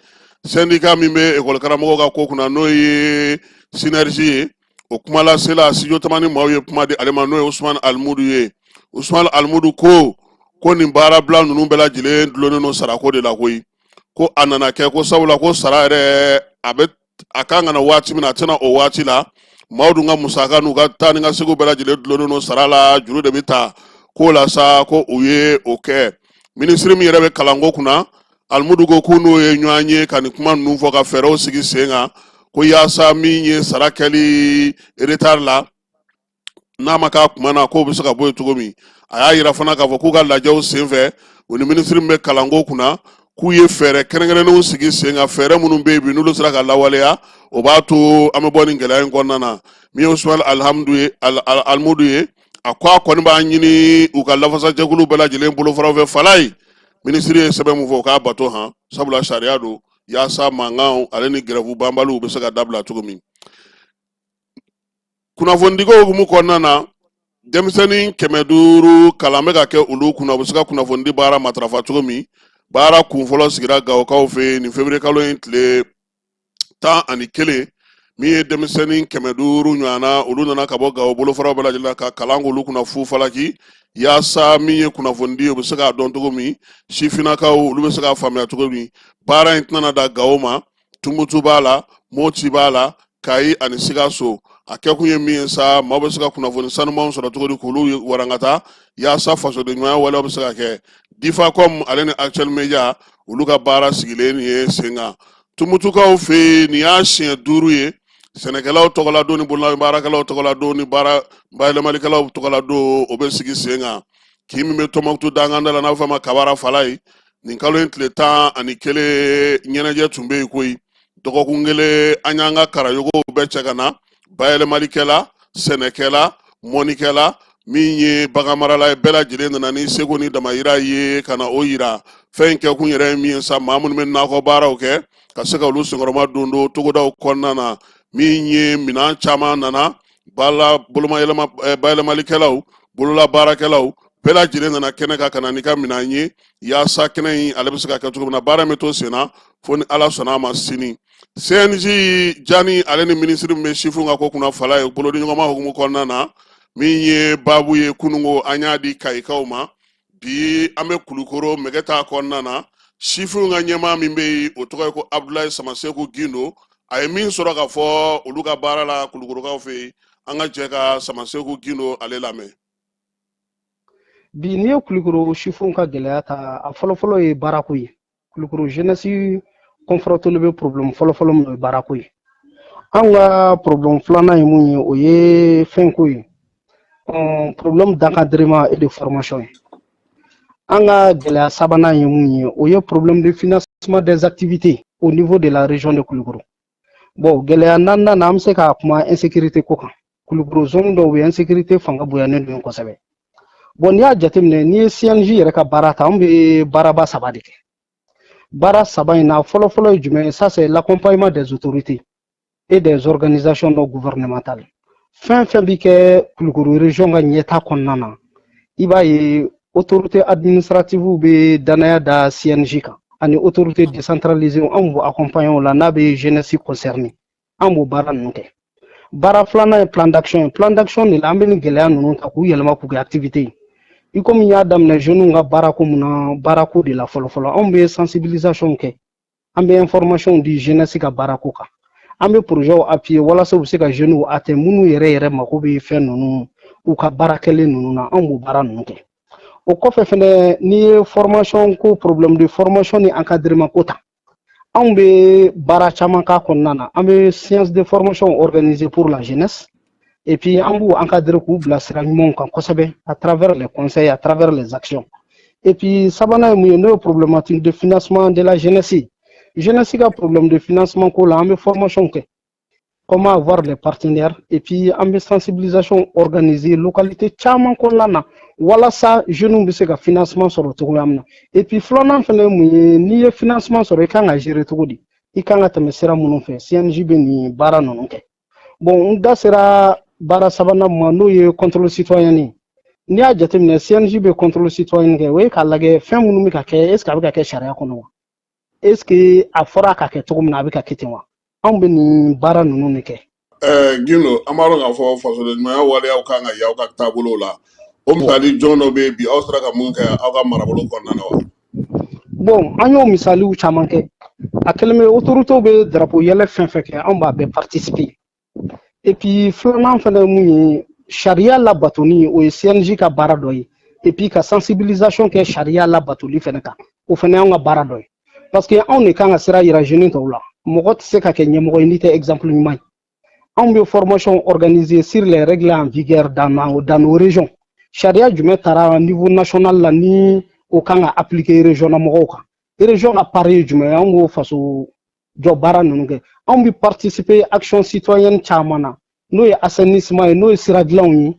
Syndicat min bɛ ekɔli karamɔgɔw ka ko kunna, n'o ye SYNERJ ye, o kumalasela studio Tamani maaw ye kuma di ale ma, n'o ye Usumani Alimudu ye. Usumani Alimudu ko nin baarabila ninnu bɛɛ lajɛlen dulonnen don sarako de la koyi. Ko a nana kɛ ko sabula ko sara yɛrɛ a bɛ a kan ka na waati min na, a tɛna o waati la. Maaw dun ka musaka n'u ka taa ni ka seginw bɛɛ lajɛlen dulonnen don sara la, juru de bɛ ta k'o la sa, ko u ye o kɛ. Minisiri min yɛrɛ bɛ kalanko kunna, Alimudu ko k'u n'o ye ɲɔgɔn ye ka nin kuma ninnu fɔ, ka fɛɛrɛw sigi sen kan ko yaasa min ye sara kɛli retard la, n'a ma k'a kuma na, k'o bɛ se ka bɔ yen cogo min. A y'a yira fana k'a fɔ k'u ka lajɛw senfɛ, u ni minisiri min bɛ kalanko kunna, k'u ye fɛɛrɛ kɛrɛnkɛrɛnnenw sigi sen kan, fɛɛrɛ minnu bɛ yen bi, n'olu sera ka lawaleya, o b'a to an bɛ bɔ nin gɛlɛya in kɔnɔna na. Min ye Usumani Alihamudu ye, Alimudu ye, a ko a kɔni b'a ɲini u ka lafasajɛkulu bɛɛ lajɛlen bolofaraw fɛ Falaye, minisiri ye sɛbɛn mun fɔ, o k'a bato han, sabula sariya don. Yaasa mankanw ale ni gɛrɛfu banbaliw bɛ se ka dabila cogo min. Kunnafonidiko hukumu kɔnɔna na, denmisɛnnin 500 kalan bɛ ka kɛ olu kunna, u bɛ se ka kunnafonidi baara matarafa cogo min. Baara kunfɔlɔ sigira Gawokaw fɛ yen nin février kalo in tile 11. Min ye denmisɛnnin 500 ɲɔgɔnna, olu nana ka bɔ Gawo bolofaraw bɛɛ lajɛlen ka kalan k'olu kunna fu falaki, yaasa min ye kunnafonidi ye, u bɛ se k'a dɔn cogo min, sifinnakaw olu bɛ se k'a faamuya cogo min. Baara in tɛna dan Gawo ma, Tumutu b'a la, Moti b'a la, Kayi ani Sikaso. A kɛkun ye min ye sa, maaw bɛ se ka kunnafoni sanumanw sɔrɔ cogo di k'olu warankata, yaasa fasodenɲumanya waleyaw bɛ se ka kɛ. Difacom ale ni Actuel Media, olu ka baara sigilen nin ye sen kan Tumutukaw fɛ yen. Nin y'a siɲɛ 5 ye. Sɛnɛkɛlaw tɔgɔladon ni bolola baarakɛlaw tɔgɔladon ni baara bayɛlɛmalikɛlaw tɔgɔladon, o bɛ sigi sen kan kin min bɛ Tɔnbɔkutu danganda la, n'a bɛ f'a ma Kabara Falayi. Nin kalo in tile 11, ɲɛnajɛ tun bɛ yen koyi. Dɔgɔkun kelen, an y'an ka karayogow bɛɛ cɛ ka na, bayɛlɛmalikɛla, sɛnɛkɛla, mɔnikɛla, min ye baganmarala ye, bɛɛ lajɛlen nana ni seko ni damayira ye ka na o yira. Fɛn in kɛkun yɛrɛ ye min ye sa, maa minnu bɛ nakɔ baaraw kɛ, ka se ka olu senkɔrɔma don don togodaw kɔnɔna na. Min ye minɛn caman nana, bala bolomayɛlɛma bayɛlɛmalikɛlaw, bolola baarakɛlaw, bɛɛ lajɛlen nana kɛnɛ kan ka na n'i ka minɛn ye, yaasa kɛnɛ in ale bɛ se ka kɛ cogo min na. Baara in bɛ to sen na fo ni Ala sɔnna a ma sini. CNJ Jani ale ni minisiri min bɛ sifinw ka ko kunna, Falaye, bolodiɲɔgɔnma hukumu kɔnɔna na, min ye baabu ye kununko, an y'a di Kayikaw ma. Bi an bɛ Kulukoro Mɛgɛta kɔnɔna na. Sifinw ka ɲɛmaa min bɛ yen, o tɔgɔ ye ko Abudulayi Samaseku Gindo. A ye min sɔrɔ ka fɔ olu ka baara la Kulukorokaw fɛ yen, an ka jɛ ka Samaseku Gindo ale lamɛn. Bi, n'i ye Kulukoro sifinw ka gɛlɛya ta, a fɔlɔfɔlɔ ye baarako ye. Kulukoro jeunesse confronté bɛ problème fɔlɔfɔlɔ min, o ye baarako ye. An ka problème filanan ye mun ye? O ye fɛnko ye, problème d'encadrement et de formation ye. An ka gɛlɛya sabanan ye mun ye? O ye problème de financement des activités au niveau de la région de Kulukoro. Bon, gɛlɛya naaninan na, an bɛ se ka kuma insécurité ko kan. Kulukoro zone dɔw bɛ, insécurité fanga bonyanen don kosɛbɛ. Bon, n'i y'a jateminɛ, n'i ye CNJ yɛrɛ ka baara ta, anw bɛ baaraba saba de kɛ. Baara saba in na, fɔlɔfɔlɔ ye jumɛn ye? Ça, c'est l'accompagnement des autorités et des organisations non gouvernementales. Fɛn fɛn bi kɛ Kulukoro région ka ɲɛta kɔnɔna na, i b'a ye autorité administrative bɛ danaya da CNJ kan ani autorité décentralisée. Anw b'o accompagner o la. N'a bɛ jeunesse concerné, an b'o baara ninnu kɛ. Baara filanan ye plan d'action ye. Plan d'action de la, an bɛ nin gɛlɛya ninnu ta k'u yɛlɛma k'u kɛ activité ye. I komi n y'a daminɛ jeunes ka baarako mun na, baarako de la, fɔlɔfɔlɔ anw bɛ sensibilisation kɛ, an bɛ information di jeunesse ka baarako kan, an bɛ projet appuyer walasa u bɛ se ka jeunes atteindre, minnu yɛrɛ yɛrɛ mako bɛ fɛn ninnu, u ka baara kɛlen ninnu na. Anw b'o baara ninnu kɛ. O kɔfɛ fɛnɛ, n'i ye formation ko, problème de formation ni encadrement ko ta, anw bɛ baara caman k'a kɔnɔna na. An bɛ séance de formation organiser pour la jeunesse et puis an b'u encadrer k'u bila sira ɲumanw kan kosɛbɛ, à travers les conseils, à travers les actions. Et puis sabanan ye mun ye? N'o ye problématique de financement de la jeunesse. Jeunesse ka problème de financement ko la, an bɛ formation kɛ, comment avoir les partenaires, et puis an bɛ sensibilisation organiser localité caman kɔnɔna na, walasa jeunes bɛ se ka financement sɔrɔ cogoya min na. Et puis filanan fɛnɛ ye mun ye? N'i ye financement sɔrɔ, i kan ka gérer cogo di, i kan ka tɛmɛ sira minnu fɛ, CNJ bɛ nin baara ninnu kɛ. Bon, n da sera baara sabanan ma, n'o ye contrôle citoyen ye. N'i y'a jateminɛ, CNJ bɛ contrôle citoyen kɛ, o ye k'a lajɛ fɛn minnu bɛ ka kɛ, est ce que a bɛ ka kɛ sariya kɔnɔ wa? Est ce que a fɔra a ka kɛ cogo min na, a bɛ ka kɛ ten wa? Anw bɛ nin baara ninnu de kɛ. Gindo, an b'a dɔn k'a fɔ fasodenɲumanya waleyaw kan ka y'aw ka taabolo la. O misali jɔn dɔ bɛ yen bi, aw sera ka mun kɛ aw ka marabolo kɔnɔna na wa? Bon, an y'o misaliw caman kɛ. A kɛlen bɛ, autorités bɛ drapeau yɛlɛ fɛn fɛn kɛ, anw b'a bɛɛ participer. Et puis filanan fɛnɛ ye mun ye? Sariya labatoli, o ye CNJ ka baara dɔ ye. Et puis ka sensibilisation kɛ sariya labatoli fɛnɛ kan, o fɛnɛ y'anw ka baara dɔ ye, parce que anw de kan ka sira yira jeunes tɔw la. Mɔgɔ tɛ se ka kɛ ɲɛmɔgɔ ye n'i tɛ exemple ɲuman ye. Anw bɛ formation organiser sur les règles en vigueur dans nos régions. Sariya jumɛn taara niveau national la, ni o kan ka appliquer région na mɔgɔw kan? Région ka part ye jumɛn ye? Anw b'o faso jɔ baara ninnu kɛ. Anw bɛ participer action citoyenne caman na, n'o ye assainissement ye, n'o ye sira dilanw ye.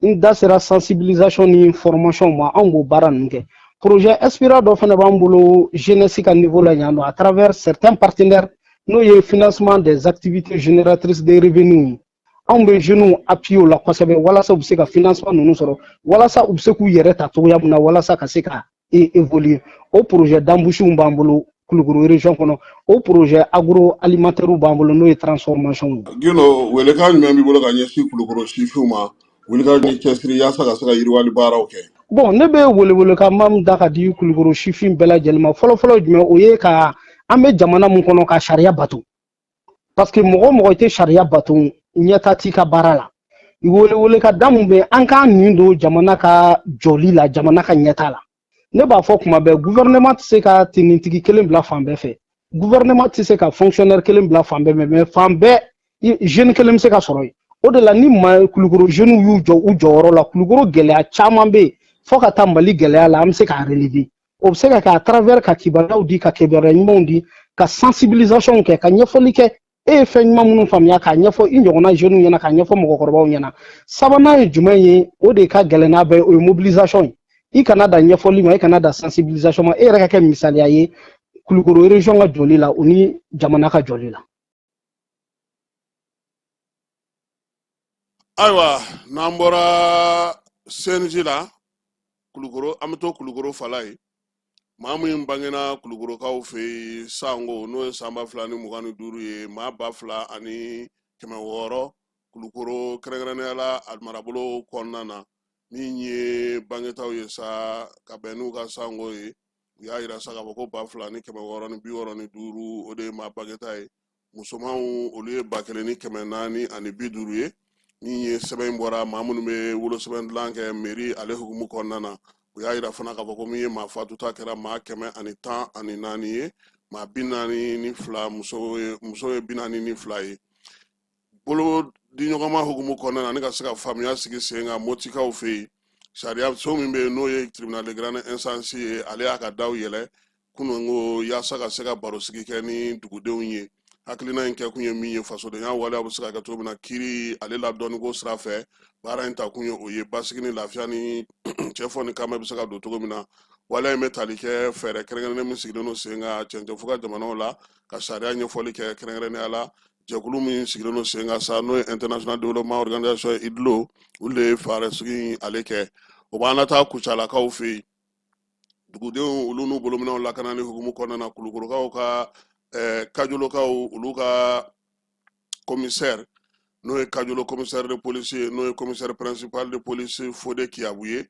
N da sera sensibilisation ni formation ma, anw b'o baara ninnu kɛ. Projet Inspira dɔ fana b'an bolo jeunesse ka niveau la yan nɔ à travers certains partenaires, n'o ye financement des activités génératrices de revenus ye. Anw bɛ jeunes appuyer o la kosɛbɛ walasa u bɛ se ka financement ninnu sɔrɔ, walasa u bɛ se k'u yɛrɛ ta cogoya min na, walasa ka se ka évoluer. O projet d'embouche b'an bolo Kulukoro région kɔnɔ, o projet agroalimentaire b'an bolo, n'o ye transformation ye. Gindo, welekan jumɛn b'i bolo ka ɲɛsin Kulukoro sifinw ma, wuli ka ni cɛsiri yaasa ka se ka yiriwali baaraw kɛ? Bon, ne bɛ welewelekan min da ka di Kulukoro sifin bɛɛ lajɛlen ma, fɔlɔfɔlɔ jumɛn, o ye ka an bɛ jamana mun kɔnɔ, ka sariya bato, parce que mɔgɔ o mɔgɔ i tɛ sariya bato, ɲɛta t'i ka baara la. Welewelekan da mun bɛ, an k'an nin don jamana ka jɔli la, jamana ka ɲɛta la. Ne b'a fɔ kuma bɛɛ, gouvernement tɛ se ka tenitigi kelen bila fan bɛɛ fɛ, gouvernement tɛ se ka fonctionnaire kelen bila fan bɛɛ fɛ, mais fan bɛɛ jeune kelen bɛ se ka sɔrɔ yen. O de la, ni ma Kulukoro jeunes y'u jɔ u jɔyɔrɔ la, Kulukoro gɛlɛya caman bɛ yen, fo ka taa Mali gɛlɛya la, an bɛ se k'a relever. O bɛ se ka kɛ à travers ka kibaruyaw di, ka kibaruya ɲumanw di, ka sensibilisation kɛ, ka ɲɛfɔli kɛ, e ye fɛn ɲuman minnu faamuya, k'a ɲɛfɔ i ɲɔgɔnna jeunes ɲɛna, k'a ɲɛfɔ mɔgɔkɔrɔbaw ɲɛna. Sabanan ye jumɛn ye? O de ka gɛlɛn n'a bɛɛ ye, o ye mobilisation ye. I kana da ɲɛfɔli ma, i kana da sensibilisation ma, e yɛrɛ ka kɛ misaliya ye Kulukoro région ka jɔli la, o ni jamana ka jɔli la. Ayiwa, n'an bɔra CNJ la Kulukoro, an bɛ to Kulukoro fala ye. Maa min bangena Kulukorokaw fɛ yen sango, n'o ye san 2025 ye, maa 2600 Kulukoro, kɛrɛnkɛrɛnnenya la a marabolo kɔnɔna na, min ye bangetaw ye sa ka bɛn n'u ka sango ye, u y'a yira sa k'a fɔ ko 2665, o de ye maa bangeta ye. Musomanw, olu ye 1450 ye. Min ye sɛbɛn in bɔra maa minnu bɛ wolosɛbɛn dilan kɛ mairie ale hukumu kɔnɔna na, u y'a yira fana k'a fɔ ko min ye maa fatuta kɛra maa 114 ye, maa 42, muso ye, muso ye 42 ye. Bolo di ɲɔgɔnma hukumu kɔnɔna na, ni ka se ka faamuya sigi sen kan Motikaw fɛ yen, sariya so min bɛ yen, n'o ye tribunal de grande instance ye, ale y'a ka daw yɛlɛ kununko yaasa ka se ka barosigi kɛ ni dugudenw ye. Hakilina in kɛkun ye min ye, fasodenya waleya bɛ se ka kɛ cogo min na kiiri ale ladɔnniko sira fɛ. Baara in takun ye o ye, basigi ni lafiya ni cɛfɔ ni kanbɛn bɛ se ka don cogo min na. Waleya in bɛ tali kɛ fɛɛrɛ kɛrɛnkɛrɛnnen min sigilen don sen kan cɛncɛnfuga jamanaw la, ka sariya ɲɛfɔli kɛ, kɛrɛnkɛrɛnnenya la jɛkulu min sigilen don sen kan sa, n'o ye International Development Organisation IDLO, olu de ye fɛɛrɛ sigi in ale kɛ. O b'an lataa Kucalakaw fɛ yen, dugudenw olu n'u bolominɛnw lakanani hukumu kɔnɔna na, Kulukorokaw ka Kajolokaw olu ka commissaire, n'o ye Kajolo commissaire de police ye, n'o ye commissaire principal de police Fode Kiyabu ye,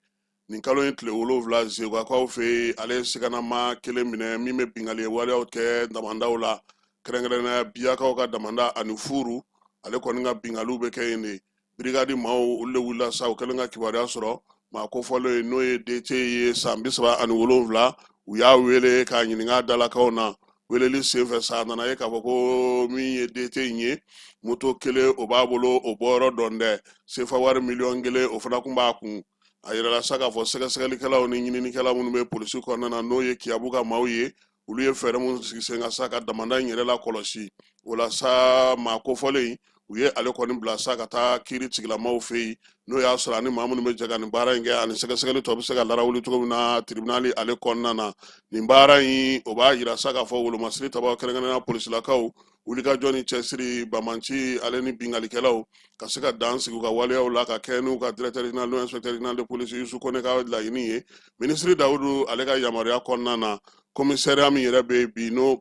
nin kalo in tile 7, Zegakaw fɛ yen, ale ye siganama kelen minɛ min bɛ binkanni waleyaw kɛ damandaw la, kɛrɛnkɛrɛnnenya Biyakaw ka damanda ani Furu. Ale kɔni ka binkanniw bɛ kɛ yen de. Brigade maaw, olu de wulila sa, u kɛlen ka kibaruya sɔrɔ maa kofɔlen ye, n'o ye DT ye, san 37, u y'a wele k'a ɲininka dalakaw na. Weleli senfɛ sa, a nana ye k'a fɔ ko min ye DT in ye, moto kelen o b'a bolo, o bɔyɔrɔ dɔn dɛ, sefa wari miliyɔn 1 o fana kun b'a kun. A yirala sa k'a fɔ sɛgɛsɛgɛlikɛlaw ni ɲininikɛla minnu bɛ polisi kɔnɔna na, n'o ye Kiyabu ka maaw ye, olu ye fɛɛrɛ minnu sigi sen kan sa ka damanda in yɛrɛ lakɔlɔsi. O la sa, maa kofɔlen, u ye ale kɔni bila sa ka taa kiiri tigilamaw fɛ yen, n'o y'a sɔrɔ ani maa minnu bɛ jɛ ka nin baara in kɛ, ani sɛgɛsɛgɛli tɔ bɛ se ka larawuli cogo min na tribunali ale kɔnɔna na. Nin baara in, o b'a yira sa k'a fɔ wolomasiri tabaw, kɛrɛnkɛrɛnnenya polisilakaw, wulikajɔ ni cɛsiri, banbaanci ale ni binkannikɛlaw ka se ka dan sigi u ka waleyaw la, ka kɛ n'u ka directeur général n'o inspecteur général de police Yusu Kone ka laɲini ye. Minisiri Dawudu ale ka yamaruya kɔnɔna na, commissariat min yɛrɛ bɛ bi, n'o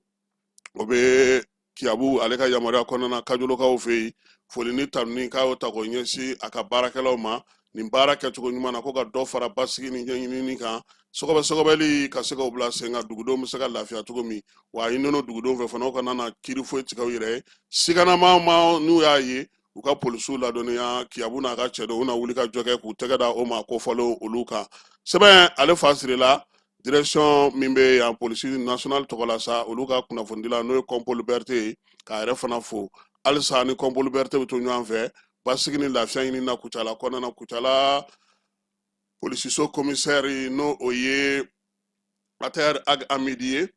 o bɛ Kiyabu ale ka yamaruya kɔnɔna na Kajolokaw fɛ yen, foli ni tanuni k'a y'o ta k'o ɲɛsin a ka baarakɛlaw ma nin baara kɛcogo ɲuman na, ko ka dɔ fara basigi ni ɲɛɲinini kan, sɔgɔbɛ sɔgɔbɛli ka se k'o bila sen kan, dugudenw bɛ se ka lafiya cogo min. Wa a ɲininen dugudenw fɛ fana, u kana na kiiri foyi tigɛ u yɛrɛ ye. Siganama ma n'u y'a ye, u ka polisiw ladɔnniya. Kiyabu n'a ka cɛdenw u na wuli ka jɔ kɛ k'u tɛgɛ da o maa kofɔlenw olu kan. Sɛbɛn ale fa sirila direction min bɛ yan polisi national tɔgɔ la sa, olu ka kunnafonidila, n'o ye Kɔnpoli Berete ye, k'a yɛrɛ fana fo halisa. Ni Kɔnpoli Berete bɛ to ɲɔgɔn fɛ basigi ni lafiya ɲini na Kucala kɔnɔna na, Kucala polisiso commissaire, n'o o ye Atayɛri Ag Amidi ye,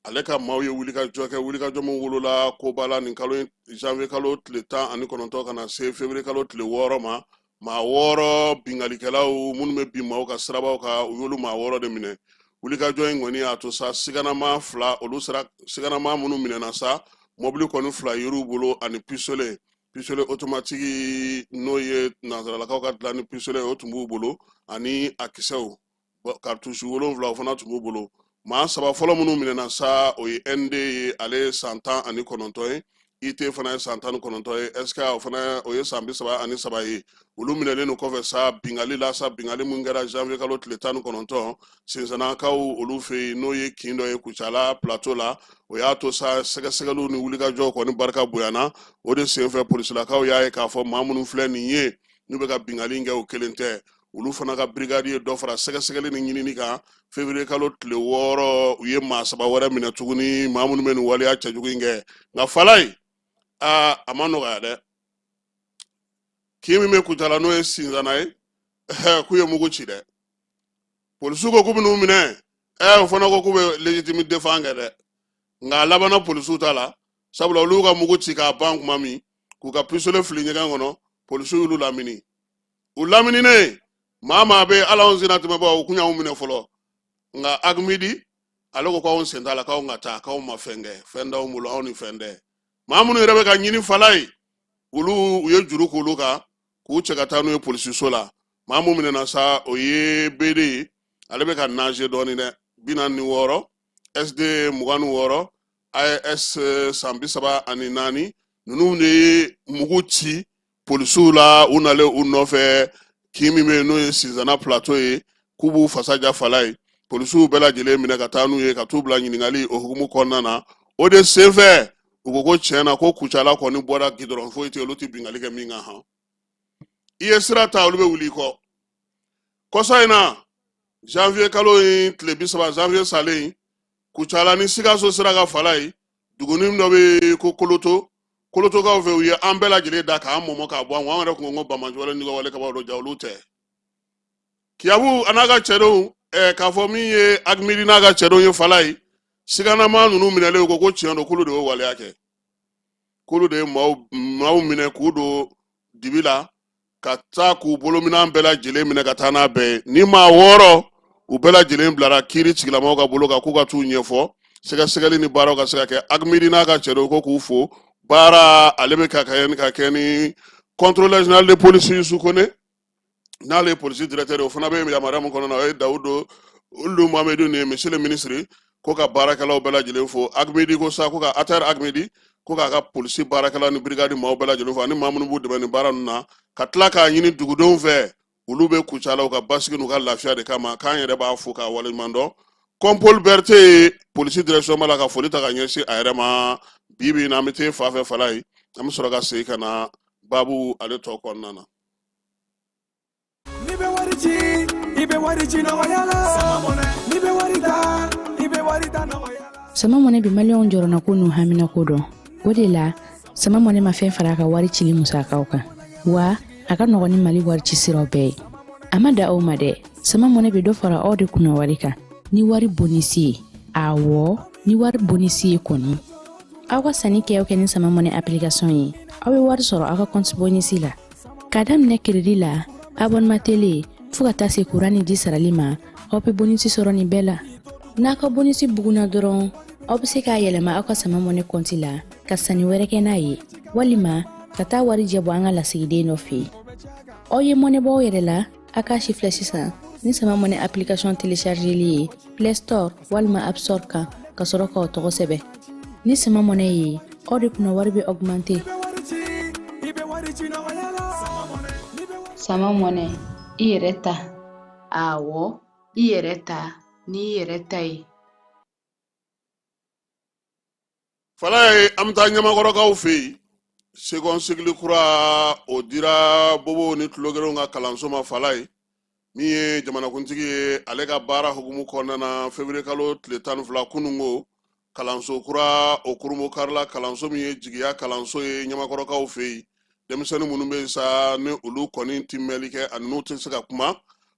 ale ka maaw ye wulikajɔ kɛ, wulikajɔ min wolola koba la nin kalo janvier kalo tile 19 ka na se février kalo tile 6 ma. Maa 6 binkannikɛlaw minnu bɛ bin maaw ka sirabaw kan, u y'olu maa 6 de minɛ. Wulikajɔ in kɔni y'a to sa, siganama fila olu sera. Siganama minnu minɛna sa, mɔbili kɔni fila yer'u bolo ani pistolet, pistolet automatique, n'o ye nansaralakaw ka dilan ni pistolet, o tun b'u bolo, ani a kisɛw, cartouche 7, o fana tun b'u bolo. Maa saba fɔlɔ minnu minɛna sa, o ye ND ye, ale ye san 19 ye, IT fana ye san 19 ye, SK, o fana o ye san 33 ye. Olu minɛlen don kɔfɛ sa bingali la sa, bingali mun kɛra janvier kalo tile 19 Sinsanakaw olu fɛ yen, n'o ye kin dɔ ye Kucala plateau la. O y'a to sa, sɛgɛsɛgɛliw ni wulikajɔw kɔni barika bonyana. O de senfɛ, polisilakaw y'a ye k'a fɔ maa minnu filɛ nin ye, n'u bɛ ka bingali kɛ, o kelen tɛ. Olu fana ka brigade ye dɔ fara sɛgɛsɛgɛli ni ɲinini kan. Février kalo tile 6, u ye maa saba wɛrɛ minɛ tuguni, maa minnu bɛ nin waleya cɛjugu in kɛ. Nka Falayi, aa, a ma nɔgɔya dɛ. Kin min bɛ Kucala, n'o ye Sinzana ye, k'u ye mugu ci dɛ. Polisiw ko k'u bɛn'u minɛ, o fana ko k'u bɛ légitime défense kɛ dɛ. Nka a labanna polisiw ta la, sabula olu ka mugu ci k'a ban tuma min, k'u ka pistolet fili ɲɛgɛn kɔnɔ, polisiw y'olu lamini. U lamininen, maa maa bɛ ala anw senna tɛmɛbaaw, u kun y'anw minɛ fɔlɔ. Nka Agmidi ale ko k'anw sen t'a la, k'anw ka taa, k'anw ma fɛn kɛ, fɛn t'anw bolo, anw ni fɛn tɛ. Maa minnu yɛrɛ bɛ ka ɲini Falayi, olu u ye juru k'olu kan k'u cɛ ka taa n'u ye polisiso la. Maa mun minɛna sa, o ye BD ye, ale bɛ ka nager dɔɔnin dɛ, 46, SD 26, AS san 34. Ninnu de ye mugu ci polisiw la, u nalen u nɔfɛ kin min bɛ yen, n'o ye Sinzana plateau ye, k'u b'u fasa ja Falayi. Polisiw bɛɛ lajɛlen minɛ ka taa n'u ye ka t'u bila ɲininkali o hukumu kɔnɔna na. O de senfɛ, u ko ko tiɲɛ na, ko Kucala kɔni bɔra gidɔrɔn foyi tɛ, olu tɛ bingali kɛ min kan. Han, i ye sira ta, olu bɛ wuli i kɔ. Kɔsa in na, janvier kalo in tile 30, janvier salen, Kucala ni Sikaso sira kan Falayi, dugunin dɔ bɛ ko Koloto, Kolotokaw fɛ, u ye an bɛɛ lajɛlen da k'an mɔmɔ k'a bɔ an kun. An yɛrɛ kun ko banbaanci wale ni wale kabaw don, ja olu tɛ. Kiyabu a n'a ka cɛdenw, k'a fɔ min ye Agmidi n'a ka cɛdenw ye Falayi, siganama ninnu minɛlen, ko tiɲɛ don, k'olu de y'o waleya kɛ, k'olu de ye maaw minɛ k'u don dibi la ka taa k'u bolominɛn bɛɛ lajɛlen minɛ ka taa n'a bɛɛ ye. Ni maa 6, u bɛɛ lajɛlen bilara kiiri tigilamɔgɔw ka bolo kan k'u ka t'u ɲɛfɔ, sɛgɛsɛgɛli ni baaraw ka se ka kɛ. Agmidi n'a ka cɛdenw ko k'u fo baara ale bɛ ka kɛ ka kɛ ni contrôleur général de police Yusu Kone, n'ale ye polisi directeur ye, o fana bɛ yamaruya min kɔnɔ na, o ye Dawudu Ulu Mohamedu ni monsieur le ministre ko ka baarakɛlaw bɛɛ lajɛlen fo. Agmidi ko sa ko ka ATR Agmidi ko k'a ka polisi baarakɛlaw ni brigade maaw bɛɛ lajɛlen fo, ani maa minnu b'u dɛmɛ nin baara ninnu na, ka tila k'a ɲini dugudenw fɛ, olu bɛ Kucala, u ka basigi n'u ka lafiya de kama, k'an yɛrɛ b'a fo k'a waleɲuman dɔn. Kɔnpol Berete ye polisi direction ba la, ka foli ta ka ɲɛsin a yɛrɛ ma. Bi bi in na, an bɛ t'e fa fɛ Falayi, an bɛ sɔrɔ ka segin ka na baabu ale tɔ kɔnɔna na. N'i bɛ wari ci, i bɛ wari ci nɔgɔya la. N'i bɛ wari ta, i bɛ wari ta nɔgɔya la. Sama Mɔnɛ bɛ maliyɛnw jɔrɔnako n'u haminako dɔn. O de la, Sama Mɔnɛ ma fɛn fara a ka wari cili musakaw kan, wa a ka nɔgɔn ni Mali wari ci siraw bɛɛ ye. A ma da o ma dɛ, Sama Mɔnɛ bɛ dɔ fara aw de kunna wari kan ni wari bonisi ye. Awɔ, ni wari bonisi ye kɔni. Aw ka sanni kɛ o kɛ ni Sama Mɔnɛ application ye, aw bɛ wari sɔrɔ aw ka compte bonisi la. K'a daminɛ crédit la, abonnement télé, fo ka taa se kuran ni ji sarali ma, aw bɛ bonisi sɔrɔ nin bɛɛ la. N'a ka bonisi bugunna dɔrɔn, aw bɛ se k'a yɛlɛma aw ka Sama Mɔnɛ kɔnti la ka sanni wɛrɛ kɛ n'a ye, walima ka taa warijɛ bɔ an ka lasigiden dɔ fɛ yen. Aw ye mɔnɛ bɔ aw yɛrɛ la, a k'a sifilɛ sisan ni Sama Mɔnɛ application téléchargeli ye Play Store walima App Store kan, ka sɔrɔ k'aw tɔgɔ sɛbɛn. Ni Sama Mɔnɛ ye, aw de kunna wari bɛ augmenter. Sama Mɔnɛ, i yɛrɛ ta. Awɔ, i yɛrɛ ta n'i yɛrɛ ta ye. Falaye, an bɛ taa Ɲamakɔrɔkaw fɛ yen. Second cycle kura, o dira bobow ni tulogerenw ka kalanso ma. Falaye, min ye jamanakuntigi ye, ale ka baara hukumu kɔnɔna na, février kalo tile 12 kununko, kalanso kura o kurunbonkarila, kalanso min ye jigiya kalanso ye Ɲamakɔrɔkaw fɛ yen. Denmisɛnnin minnu bɛ yen sa, ni olu kɔni ti mɛnli kɛ ani n'u tɛ se ka kuma,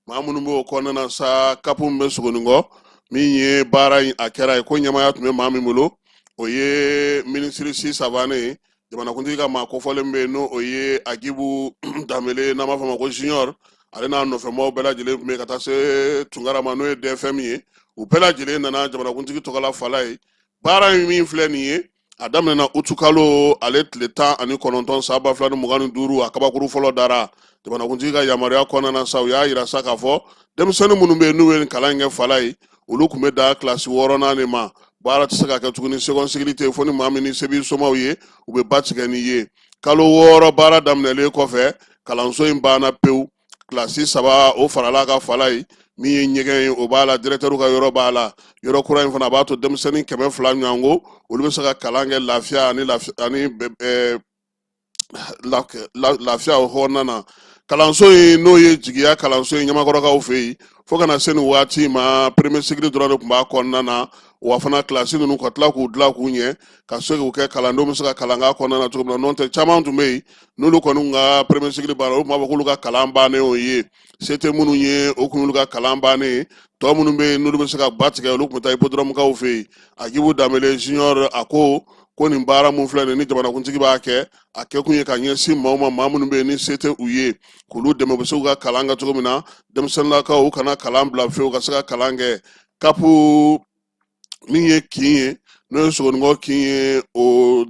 maa minnu b'o kɔnɔna na sa, CAP min bɛ Sogoninkɔ, min ye baara in a kɛra ye, ko ɲɛmaaya tun bɛ maa min bolo, o ye minisiri Si Savane ye. Jamanakuntigi ka maa kofɔlen bɛ yen, n'o o ye Agibu Danbele, n'an b'a fɔ a ma ko Junior, ale n'a nɔfɛmaaw bɛɛ lajɛlen tun bɛ ka taa se Tunkara ma, n'o ye DFM ye. U bɛɛ lajɛlen nana jamanakuntigi tɔgɔ la. Falaye, baara in min filɛ nin ye, a daminɛna utukalo ale tile 19 san 2025. A kabakuru fɔlɔ dara jamanakuntigi ka yamaruya kɔnɔna na sa. U y'a yira sa k'a fɔ denmisɛnnin minnu bɛ yen n'u ye nin kalan in kɛ, Falaye, olu tun bɛ da kilasi wɔɔrɔnan de ma. Baara tɛ se ka kɛ tuguni, second cycle tɛ yen, fo ni maa min ni se b'i somaw ye, u bɛ ba tigɛ n'i ye. Kalo 6 baara daminɛlen kɔfɛ, kalanso in banna pewu. Kilasi 3 o farala kan, Falaye. Min ye ɲɛgɛn ye, o b'a la, directeur ka yɔrɔ b'a la. Yɔrɔ kura in fana, a b'a to denmisɛnnin 200 ɲɔgɔnko, olu bɛ se ka kalan kɛ lafiya ani ani lafiya o kɔnɔna na. Kalanso in, n'o ye jigiya kalanso in Ɲamakɔrɔkaw fɛ yen, fo ka na se nin waati ma, premier cycle dɔrɔn de tun b'a kɔnɔna na. Wa fana kilasi ninnu ka tila k'u dilan k'u ɲɛ, ka se k'u kɛ kalandenw bɛ se ka kalan k'a kɔnɔna na cogo min na. N'o tɛ, caman tun bɛ yen n'olu kɔni ka premier cycle banna, olu tun b'a fɔ k'olu ka kalan bannen o ye. Se tɛ minnu ye, o kun y'olu ka kalan bannen ye. Tɔ minnu bɛ yen n'olu bɛ se ka ba tigɛ, olu tun bɛ taa hippodrome-kaw fɛ yen. Agibu Danbele Junior, a ko ko nin baara mun filɛ nin ni jamanakuntigi b'a kɛ, a kɛkun ye ka ɲɛsin maaw ma, maa minnu bɛ yen ni se tɛ u ye, k'olu dɛmɛ u bɛ se k'u ka kalan kɛ cogo min na. Denmisɛnninlakaw, u kana kalan bila fewu, ka se ka kalan kɛ. Kapu min ye kin ye, n'o ye Sogonikɔ kin ye, o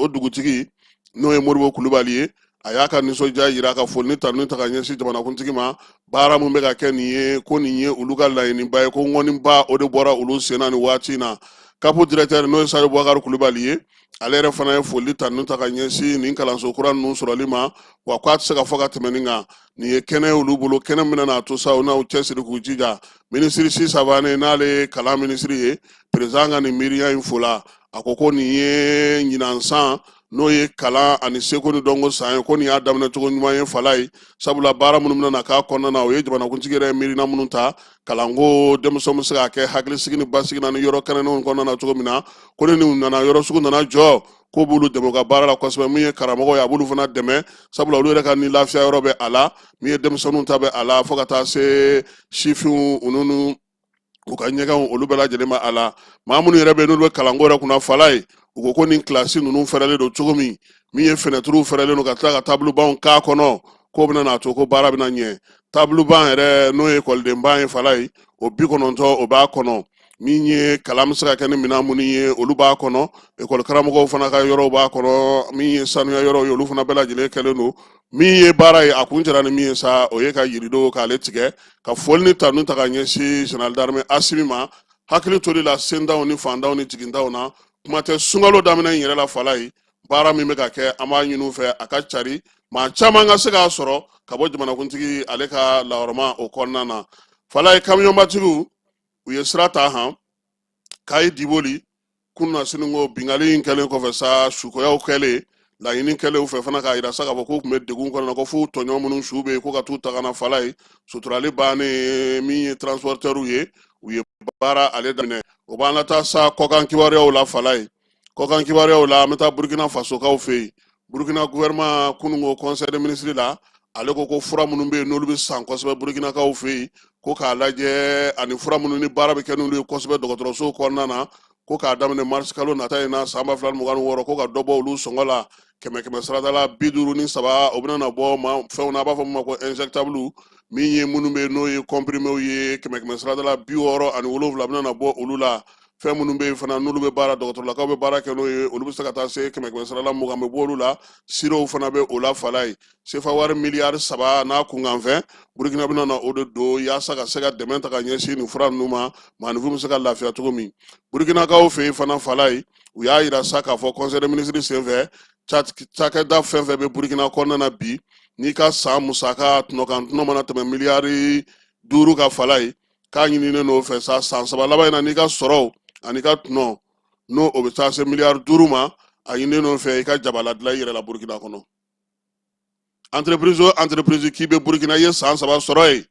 dugutigi, n'o ye Moribo Kulubali ye, a y'a ka nisɔndiya yira ka foli ni tanuni ta ka ɲɛsin jamanakuntigi ma. Baara mun bɛ ka kɛ nin ye, ko nin ye olu ka laɲiniba ye, ko ŋɔniba o de bɔra olu sen na nin waati in na. Kapu directeur, n'o ye Sari Bubakari Kulubali ye, ale yɛrɛ fana ye foli tanuni ta ka ɲɛsin nin kalanso kura ninnu sɔrɔli ma. Wa k'a tɛ se ka fɔ ka tɛmɛ nin kan, nin ye kɛnɛ ye olu bolo, kɛnɛ min bɛna to sa u n'u cɛsiri k'u jija. Minisiri Si Savane, n'ale ye kalan minisiri ye, président ka nin miiriya in fola. A ko ko nin ye ɲinan san, n'o ye kalan ani seko ni dɔnko san ye, ko nin y'a daminɛ cogo ɲuman ye, Falaye, sabula baara minnu bɛna k'a kɔnɔna na, o ye jamanakuntigi yɛrɛ ye miirina minnu ta kalanko, denmisɛnw bɛ se k'a kɛ hakilisigi ni basigi na ni yɔrɔ kɛnɛnenw kɔnɔna na cogo min na. Ko ni nin nana, yɔrɔ sugu nana jɔ, k'o b'olu dɛmɛ u ka baara la kosɛbɛ. Min ye karamɔgɔ ye, a b'olu fana dɛmɛ, sabula olu yɛrɛ ka ni lafiya yɔrɔ bɛ a la. Min ye denmisɛnninw ta bɛ a la, fo ka taa se sifinw ninnu, u ka ɲɛgɛnw, olu bɛɛ lajɛlen bɛ a la. Maa minnu yɛrɛ bɛ yen n'olu bɛ kalanko yɛrɛ kunna, Falaye, u ko ko nin kilasi ninnu fɛrɛlen don cogo min, min ye fenɛtiriw fɛrɛlen don ka tila ka tabulubanw k'a kɔnɔ, k'o bɛna n'a to ko baara bɛna ɲɛ. Tabuluban yɛrɛ, n'o ye ekɔlidenban ye, Falaye, o 90 o b'a kɔnɔ. Min ye kalan bɛ se ka kɛ ni minɛn minnu ye, olu b'a kɔnɔ. Ekɔli karamɔgɔw fana ka yɔrɔw b'a kɔnɔ. Min ye sanuya yɔrɔw ye, olu fana bɛɛ lajɛlen kɛlen don. Min ye baara ye, a kuncɛra ni min ye sa, o ye ka yirido k'ale tigɛ, ka foli ni tanu ta ka ɲɛsin général d'armée Asimi ma, hakili toli la sentanw ni fantanw ni jigintanw na. Kuma tɛ sunkalo daminɛ in yɛrɛ la, Falaye, baara min bɛ ka kɛ, an b'a ɲini u fɛ a ka cari, maa caman ka se k'a sɔrɔ ka bɔ jamanakuntigi ale ka lahɔrɔma o kɔnɔna na. Falaye, kamiyɔnbatigiw, u ye sira ta han Kayi Diboli kununasini ko binkanni in kɛlen kɔfɛ sa, sukoyaw kɛlen, laɲini kɛlen u fɛ fana k'a yira sa k'a fɔ k'u tun bɛ degun kɔnɔna na, ko f'u tɔɲɔgɔn minnu su bɛ yen, ko ka t'u ta ka na. Falaye, suturali bannen, min ye transportɛriw ye, u ye baara ale daminɛ. O b'an lataa sa kɔkan kibaruyaw la. Falaye, kɔkan kibaruyaw la, an bɛ taa Burukina Fasokaw fɛ yen. Burukina gouvernement, kununko conseil des ministres la, ale ko ko fura minnu bɛ yen n'olu bɛ san kosɛbɛ Burukinakaw fɛ yen, ko k'a lajɛ, ani fura minnu ni baara bɛ kɛ n'olu ye kosɛbɛ dɔgɔtɔrɔsow kɔnɔna na, ko k'a daminɛ marisi kalo nata in na san 2026, ko ka dɔ bɔ olu sɔngɔ la kɛmɛ kɛmɛ sarada la 53. O bɛna na bɔ ma fɛnw na, a b'a fɔ min ma ko injectable, min ye minnu bɛ yen n'o ye compriméw ye, kɛmɛ kɛmɛ sarada la 67 bɛna na bɔ olu la. Fɛn minnu bɛ yen fana n'olu bɛ baara, dɔgɔtɔrɔlakaw bɛ baara kɛ n'o ye, olu bɛ se ka taa se kɛmɛ kɛmɛ sarada la 20 bɛ bɔ olu la. Sirow fana bɛ o la. Falaye, sefa wari miliyari 3 n'a kunkanfɛn, Burukina bɛna na o de don yaasa ka se ka dɛmɛ ta ka ɲɛsin nin fura ninnu ma, maaninfin bɛ se ka lafiya cogo min. Burukinakaw fɛ yen fana, Falaye, u y'a yira sa k'a fɔ conseil des ministres senfɛ, cakɛda fɛn fɛn bɛ Burukina kɔnɔna na bi, n'i ka san musaka tɔnɔkan tɔnɔ mana tɛmɛ miliyari 5 kan, Falaye, k'a ɲininen n'o fɛ sa, san 3 laban in na, n'i ka sɔrɔw ani ka tɔnɔ n'o o bɛ taa se miliyari 5 ma, a ɲininen n'o fɛ i ka jabala dilan i yɛrɛ la Burukina kɔnɔ. Entreprise o entreprise k'i bɛ Burukina, i ye san 3 sɔrɔ yen,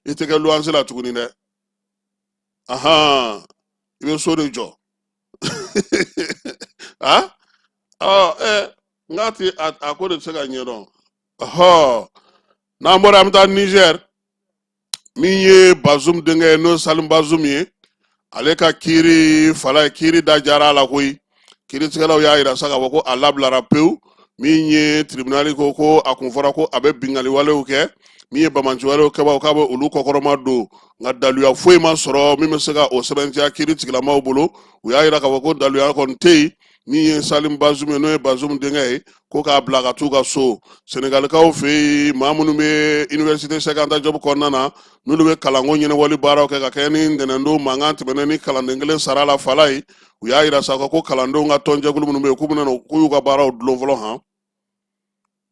i tɛ kɛ luwanse la tuguni dɛ. Ahan, i bɛ so de jɔ. A ɔ ɛ n k'a ti a ko de tɛ se ka ɲɛdɔn. Ɔhɔ, n'an bɔra, an bɛ taa Nizɛri. Min ye Bazum denkɛ ye, n'o Salim Bazum ye, ale ka kiiri, Falaye, kiiri da jara a la koyi. Kiiritigɛlaw y'a yira sa k'a fɔ ko a labilara pewu. Min ye tribunal ko a kun fɔra ko a bɛ binkanni walew kɛ, min ye banbaanciwalew kɛbaaw k'a bɛ olu kɔkɔrɔma don, nka daluya foyi ma sɔrɔ min bɛ se ka o sɛbɛntiya kiiri tigilamaw bolo. U y'a yira k'a fɔ ko daluya kɔni tɛ yen. Min ye Salim Bazum ye, n'o ye Bazum denkɛ ye, ko k'a bila ka t'u ka so. Senegalikaw fɛ yen, maa minnu bɛ université Cheikh Anta Diop kɔnɔna na, n'olu bɛ kalanko ɲɛnabɔli baaraw kɛ, ka kɛɲɛ ni ntɛnɛndon mankan tɛmɛnen ni kalanden kelen sara la fala ye, u y'a yira sa ko kalandenw ka tɔnjɛkulu minnu bɛ yen, k'u bɛna k'u y'u ka baaraw dulon fɔlɔ. Han,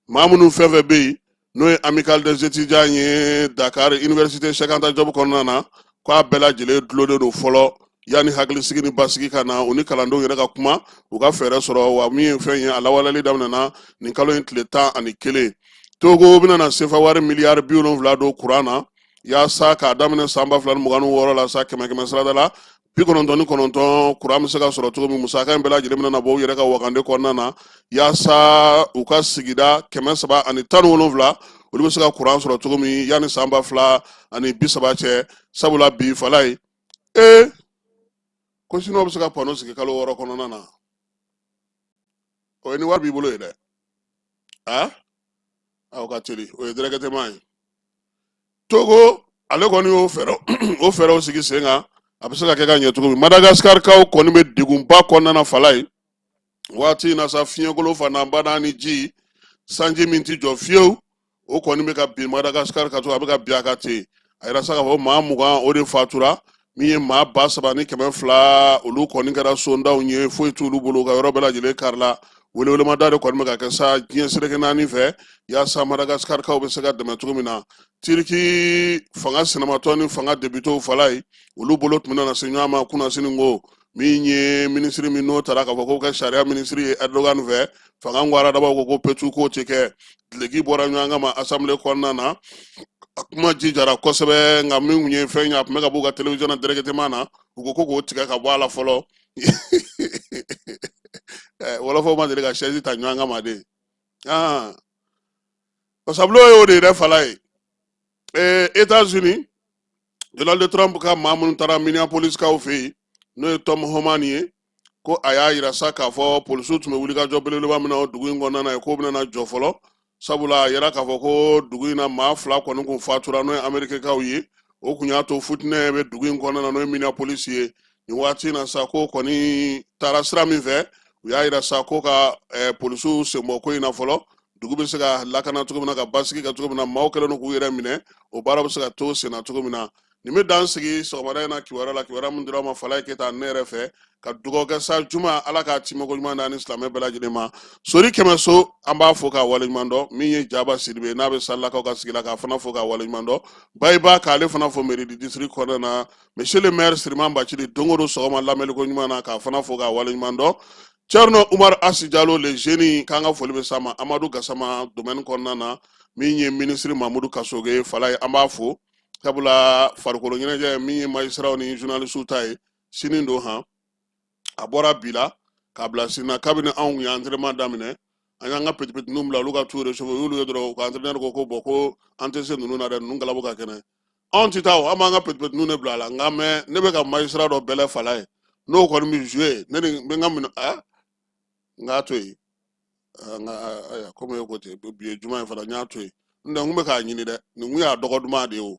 maa minnu fɛn fɛn bɛ yen, n'o ye amicale des étudiants ye Dakar université Cheikh Anta Diop kɔnɔna na, k'a bɛɛ lajɛlen dulonnen don fɔlɔ yanni hakilisigi ni basigi ka na, u ni kalandenw yɛrɛ ka kuma, u ka fɛɛrɛ sɔrɔ. Wa min ye fɛn ye, a lawaleyali daminɛna nin kalo in tile 11. Togo bɛna na sefa wari miliyari 70 don kuran na, yaasa k'a daminɛ san 2026 la sa, kɛmɛ kɛmɛ sarada la 99 kuran bɛ se ka sɔrɔ cogo min. Musaka in bɛɛ lajɛlen bɛna na bɔ u yɛrɛ ka wagande kɔnɔna na, yaasa u ka sigida 317, olu bɛ se ka kuran sɔrɔ cogo min yanni san 2030 cɛ. Sabula bi fala ye ee ko siniwaw bɛ se ka pano sigi kalo 6 kɔnɔna na. O ye ni wari b'i bolo ye dɛ. A aw ka teli, o ye directement ye. Togo ale kɔni y'o fɛɛrɛ o fɛɛrɛw sigi sen kan, a bɛ se ka kɛ ka ɲɛ cogo min. Madagascar-kaw kɔni bɛ degunba kɔnɔna na fala ye waati in na sa. Fiɲɛkolo fantanba ni ji sanji min tɛ jɔ fiyewu, o kɔni bɛ ka bin Madagascar ka to a bɛ ka bin a kan ten. A yira sa k'a fɔ maa 20 o de fatura, min ye maa 3200, olu kɔni kɛra sondanw ye, foyi t'olu bolo, u ka yɔrɔ bɛɛ lajɛlen karila. Welewelemada de kɔni bɛ ka kɛ sa diɲɛ seleke naani fɛ, yaasa Madagascarkaw bɛ se ka dɛmɛ cogo min na. Tiriki fanga sinamatɔn ni fanga depitew fala ye, olu bolo tun bɛna se ɲɔgɔn ma kunnasini ko min ye minisiri min n'o taara k'a fɔ k'o kɛ sariya minisiri ye Erdogan fɛ. Fanga ngwaradabaw ko ko petu k'o tɛ kɛ. Duloki bɔra ɲɔgɔn kama assemblée kɔnɔna na, a kuma jijara kosɛbɛ, nka min tun ye fɛn ye, a tun bɛ ka b'u ka télévision na directement na, u ko ko k'o tigɛ ka bɔ a la fɔlɔ. Wɔlɔfɔw ma deli ka chaise ta ɲɔgɔn kama de. Wasabulon y'o de yɛrɛ fala ye. États-Unis, Donald Trump ka maa minnu taara Minneapolis kaw fɛ yen, n'o ye Tom Homan ye, ko a y'a yira sa k'a fɔ polisiw tun bɛ wulikajɔ belebeleba min na o dugu in kɔnɔna na ye, k'o bɛna na jɔ fɔlɔ. Sabula a yira k'a fɔ ko dugu in na maa 2 kɔni kun fatura, n'o ye Amerikikaw ye, o kun y'a to futinɛ bɛ dugu in kɔnɔna na, n'o ye Minneapolis ye nin waati in na sa. Ko kɔni taara sira min fɛ, u y'a yira sa ko ka polisiw senbɔ ko in na fɔlɔ, dugu bɛ se ka lakana cogo min na, ka basigi kɛ cogo min na, maaw kɛlen don k'u yɛrɛ minɛ, o baara bɛ se ka to senna cogo min na. Nin bɛ dan sigi sɔgɔmada in na kibaruya la, kibaruya min dira aw ma Falaye Keyita ne yɛrɛ fɛ. Ka dugawu kɛ sa juma, Ala k'a timɛko ɲuman d'an ni silamɛ bɛɛ lajɛlen ma. Sori Kɛmɛso, an b'a fo k'a waleɲuman dɔn. Min ye Jaba Sidibe, n'a bɛ Salakaw ka sigi la, k'a fana fo k'a waleɲuman dɔn. Bayiba, k'ale fana fo mairie du district kɔnɔna na. Monsieur le maire Siriman Bacili, don o don sɔgɔma lamɛnliko ɲuman na, k'a fana fo k'a waleɲuman dɔn. Thierno Umar Asi Jalo le jeune, k'an ka foli bɛ s'a ma. Amadu Gasama domaine kɔnɔna na, min ye minisiri Mamudu Kasoge fala ye, an b'a fo. Sabula farikolo ɲɛnajɛ min ye magistraw ni journalistew ta ye, sini don han, a bɔra bi la k'a bila sini na. Kabini anw ye entraînement daminɛ, an y'an ka petit petitninw bila olu ka t'u réchauffer. U y'olu ye dɔrɔn, u ka entraîneur ko ko bon, ko an tɛ se ninnu na dɛ, ninnu galabu ka kɛnɛ, anw tɛ taa o, an b'an ka petit petitninw de bila a la. Nka mais ne bɛ ka magistrat dɔ bɛlɛ fala ye, n'o kɔni bɛ jouer, ne ni n bɛ n ka minɛ a n k'a to yen. Nka ayiwa, komi e ko ten, bi ye juma ye fana, n y'a to yen. N tɛ n kun bɛ k'a ɲini dɛ, nin kun y'a dɔgɔ duman de ye o.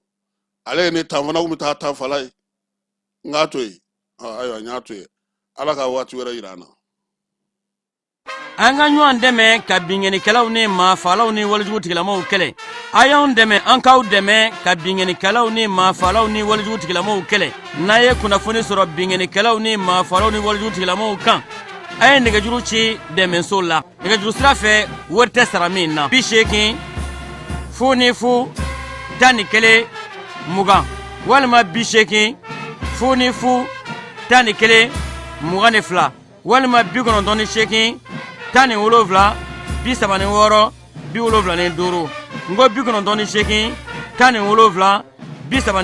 Ale ye ne tan fana kun bɛ taa tan fala ye, n k'a to yen. Ayiwa, n y'a to yen, Ala ka waati wɛrɛ yira an na. An ka ɲɔgɔn dɛmɛ ka binkannikɛlaw ni maafalaw ni walejugu tigilamaw kɛlɛ. A y'anw dɛmɛ, an k'aw dɛmɛ ka binkannikɛlaw ni maafalaw ni walejugu tigilamaw kɛlɛ. N'a ye kunnafoni sɔrɔ binkannikɛlaw ni maafalaw ni walejugu tigilamaw kan, a ye nɛgɛjuru ci dɛmɛso la nɛgɛjuru sira fɛ, wari tɛ sara min na: 80 0 0 11 20 walima 80 0 0 11 22 walima 98 17 36 75. N ko 98 17 36 45.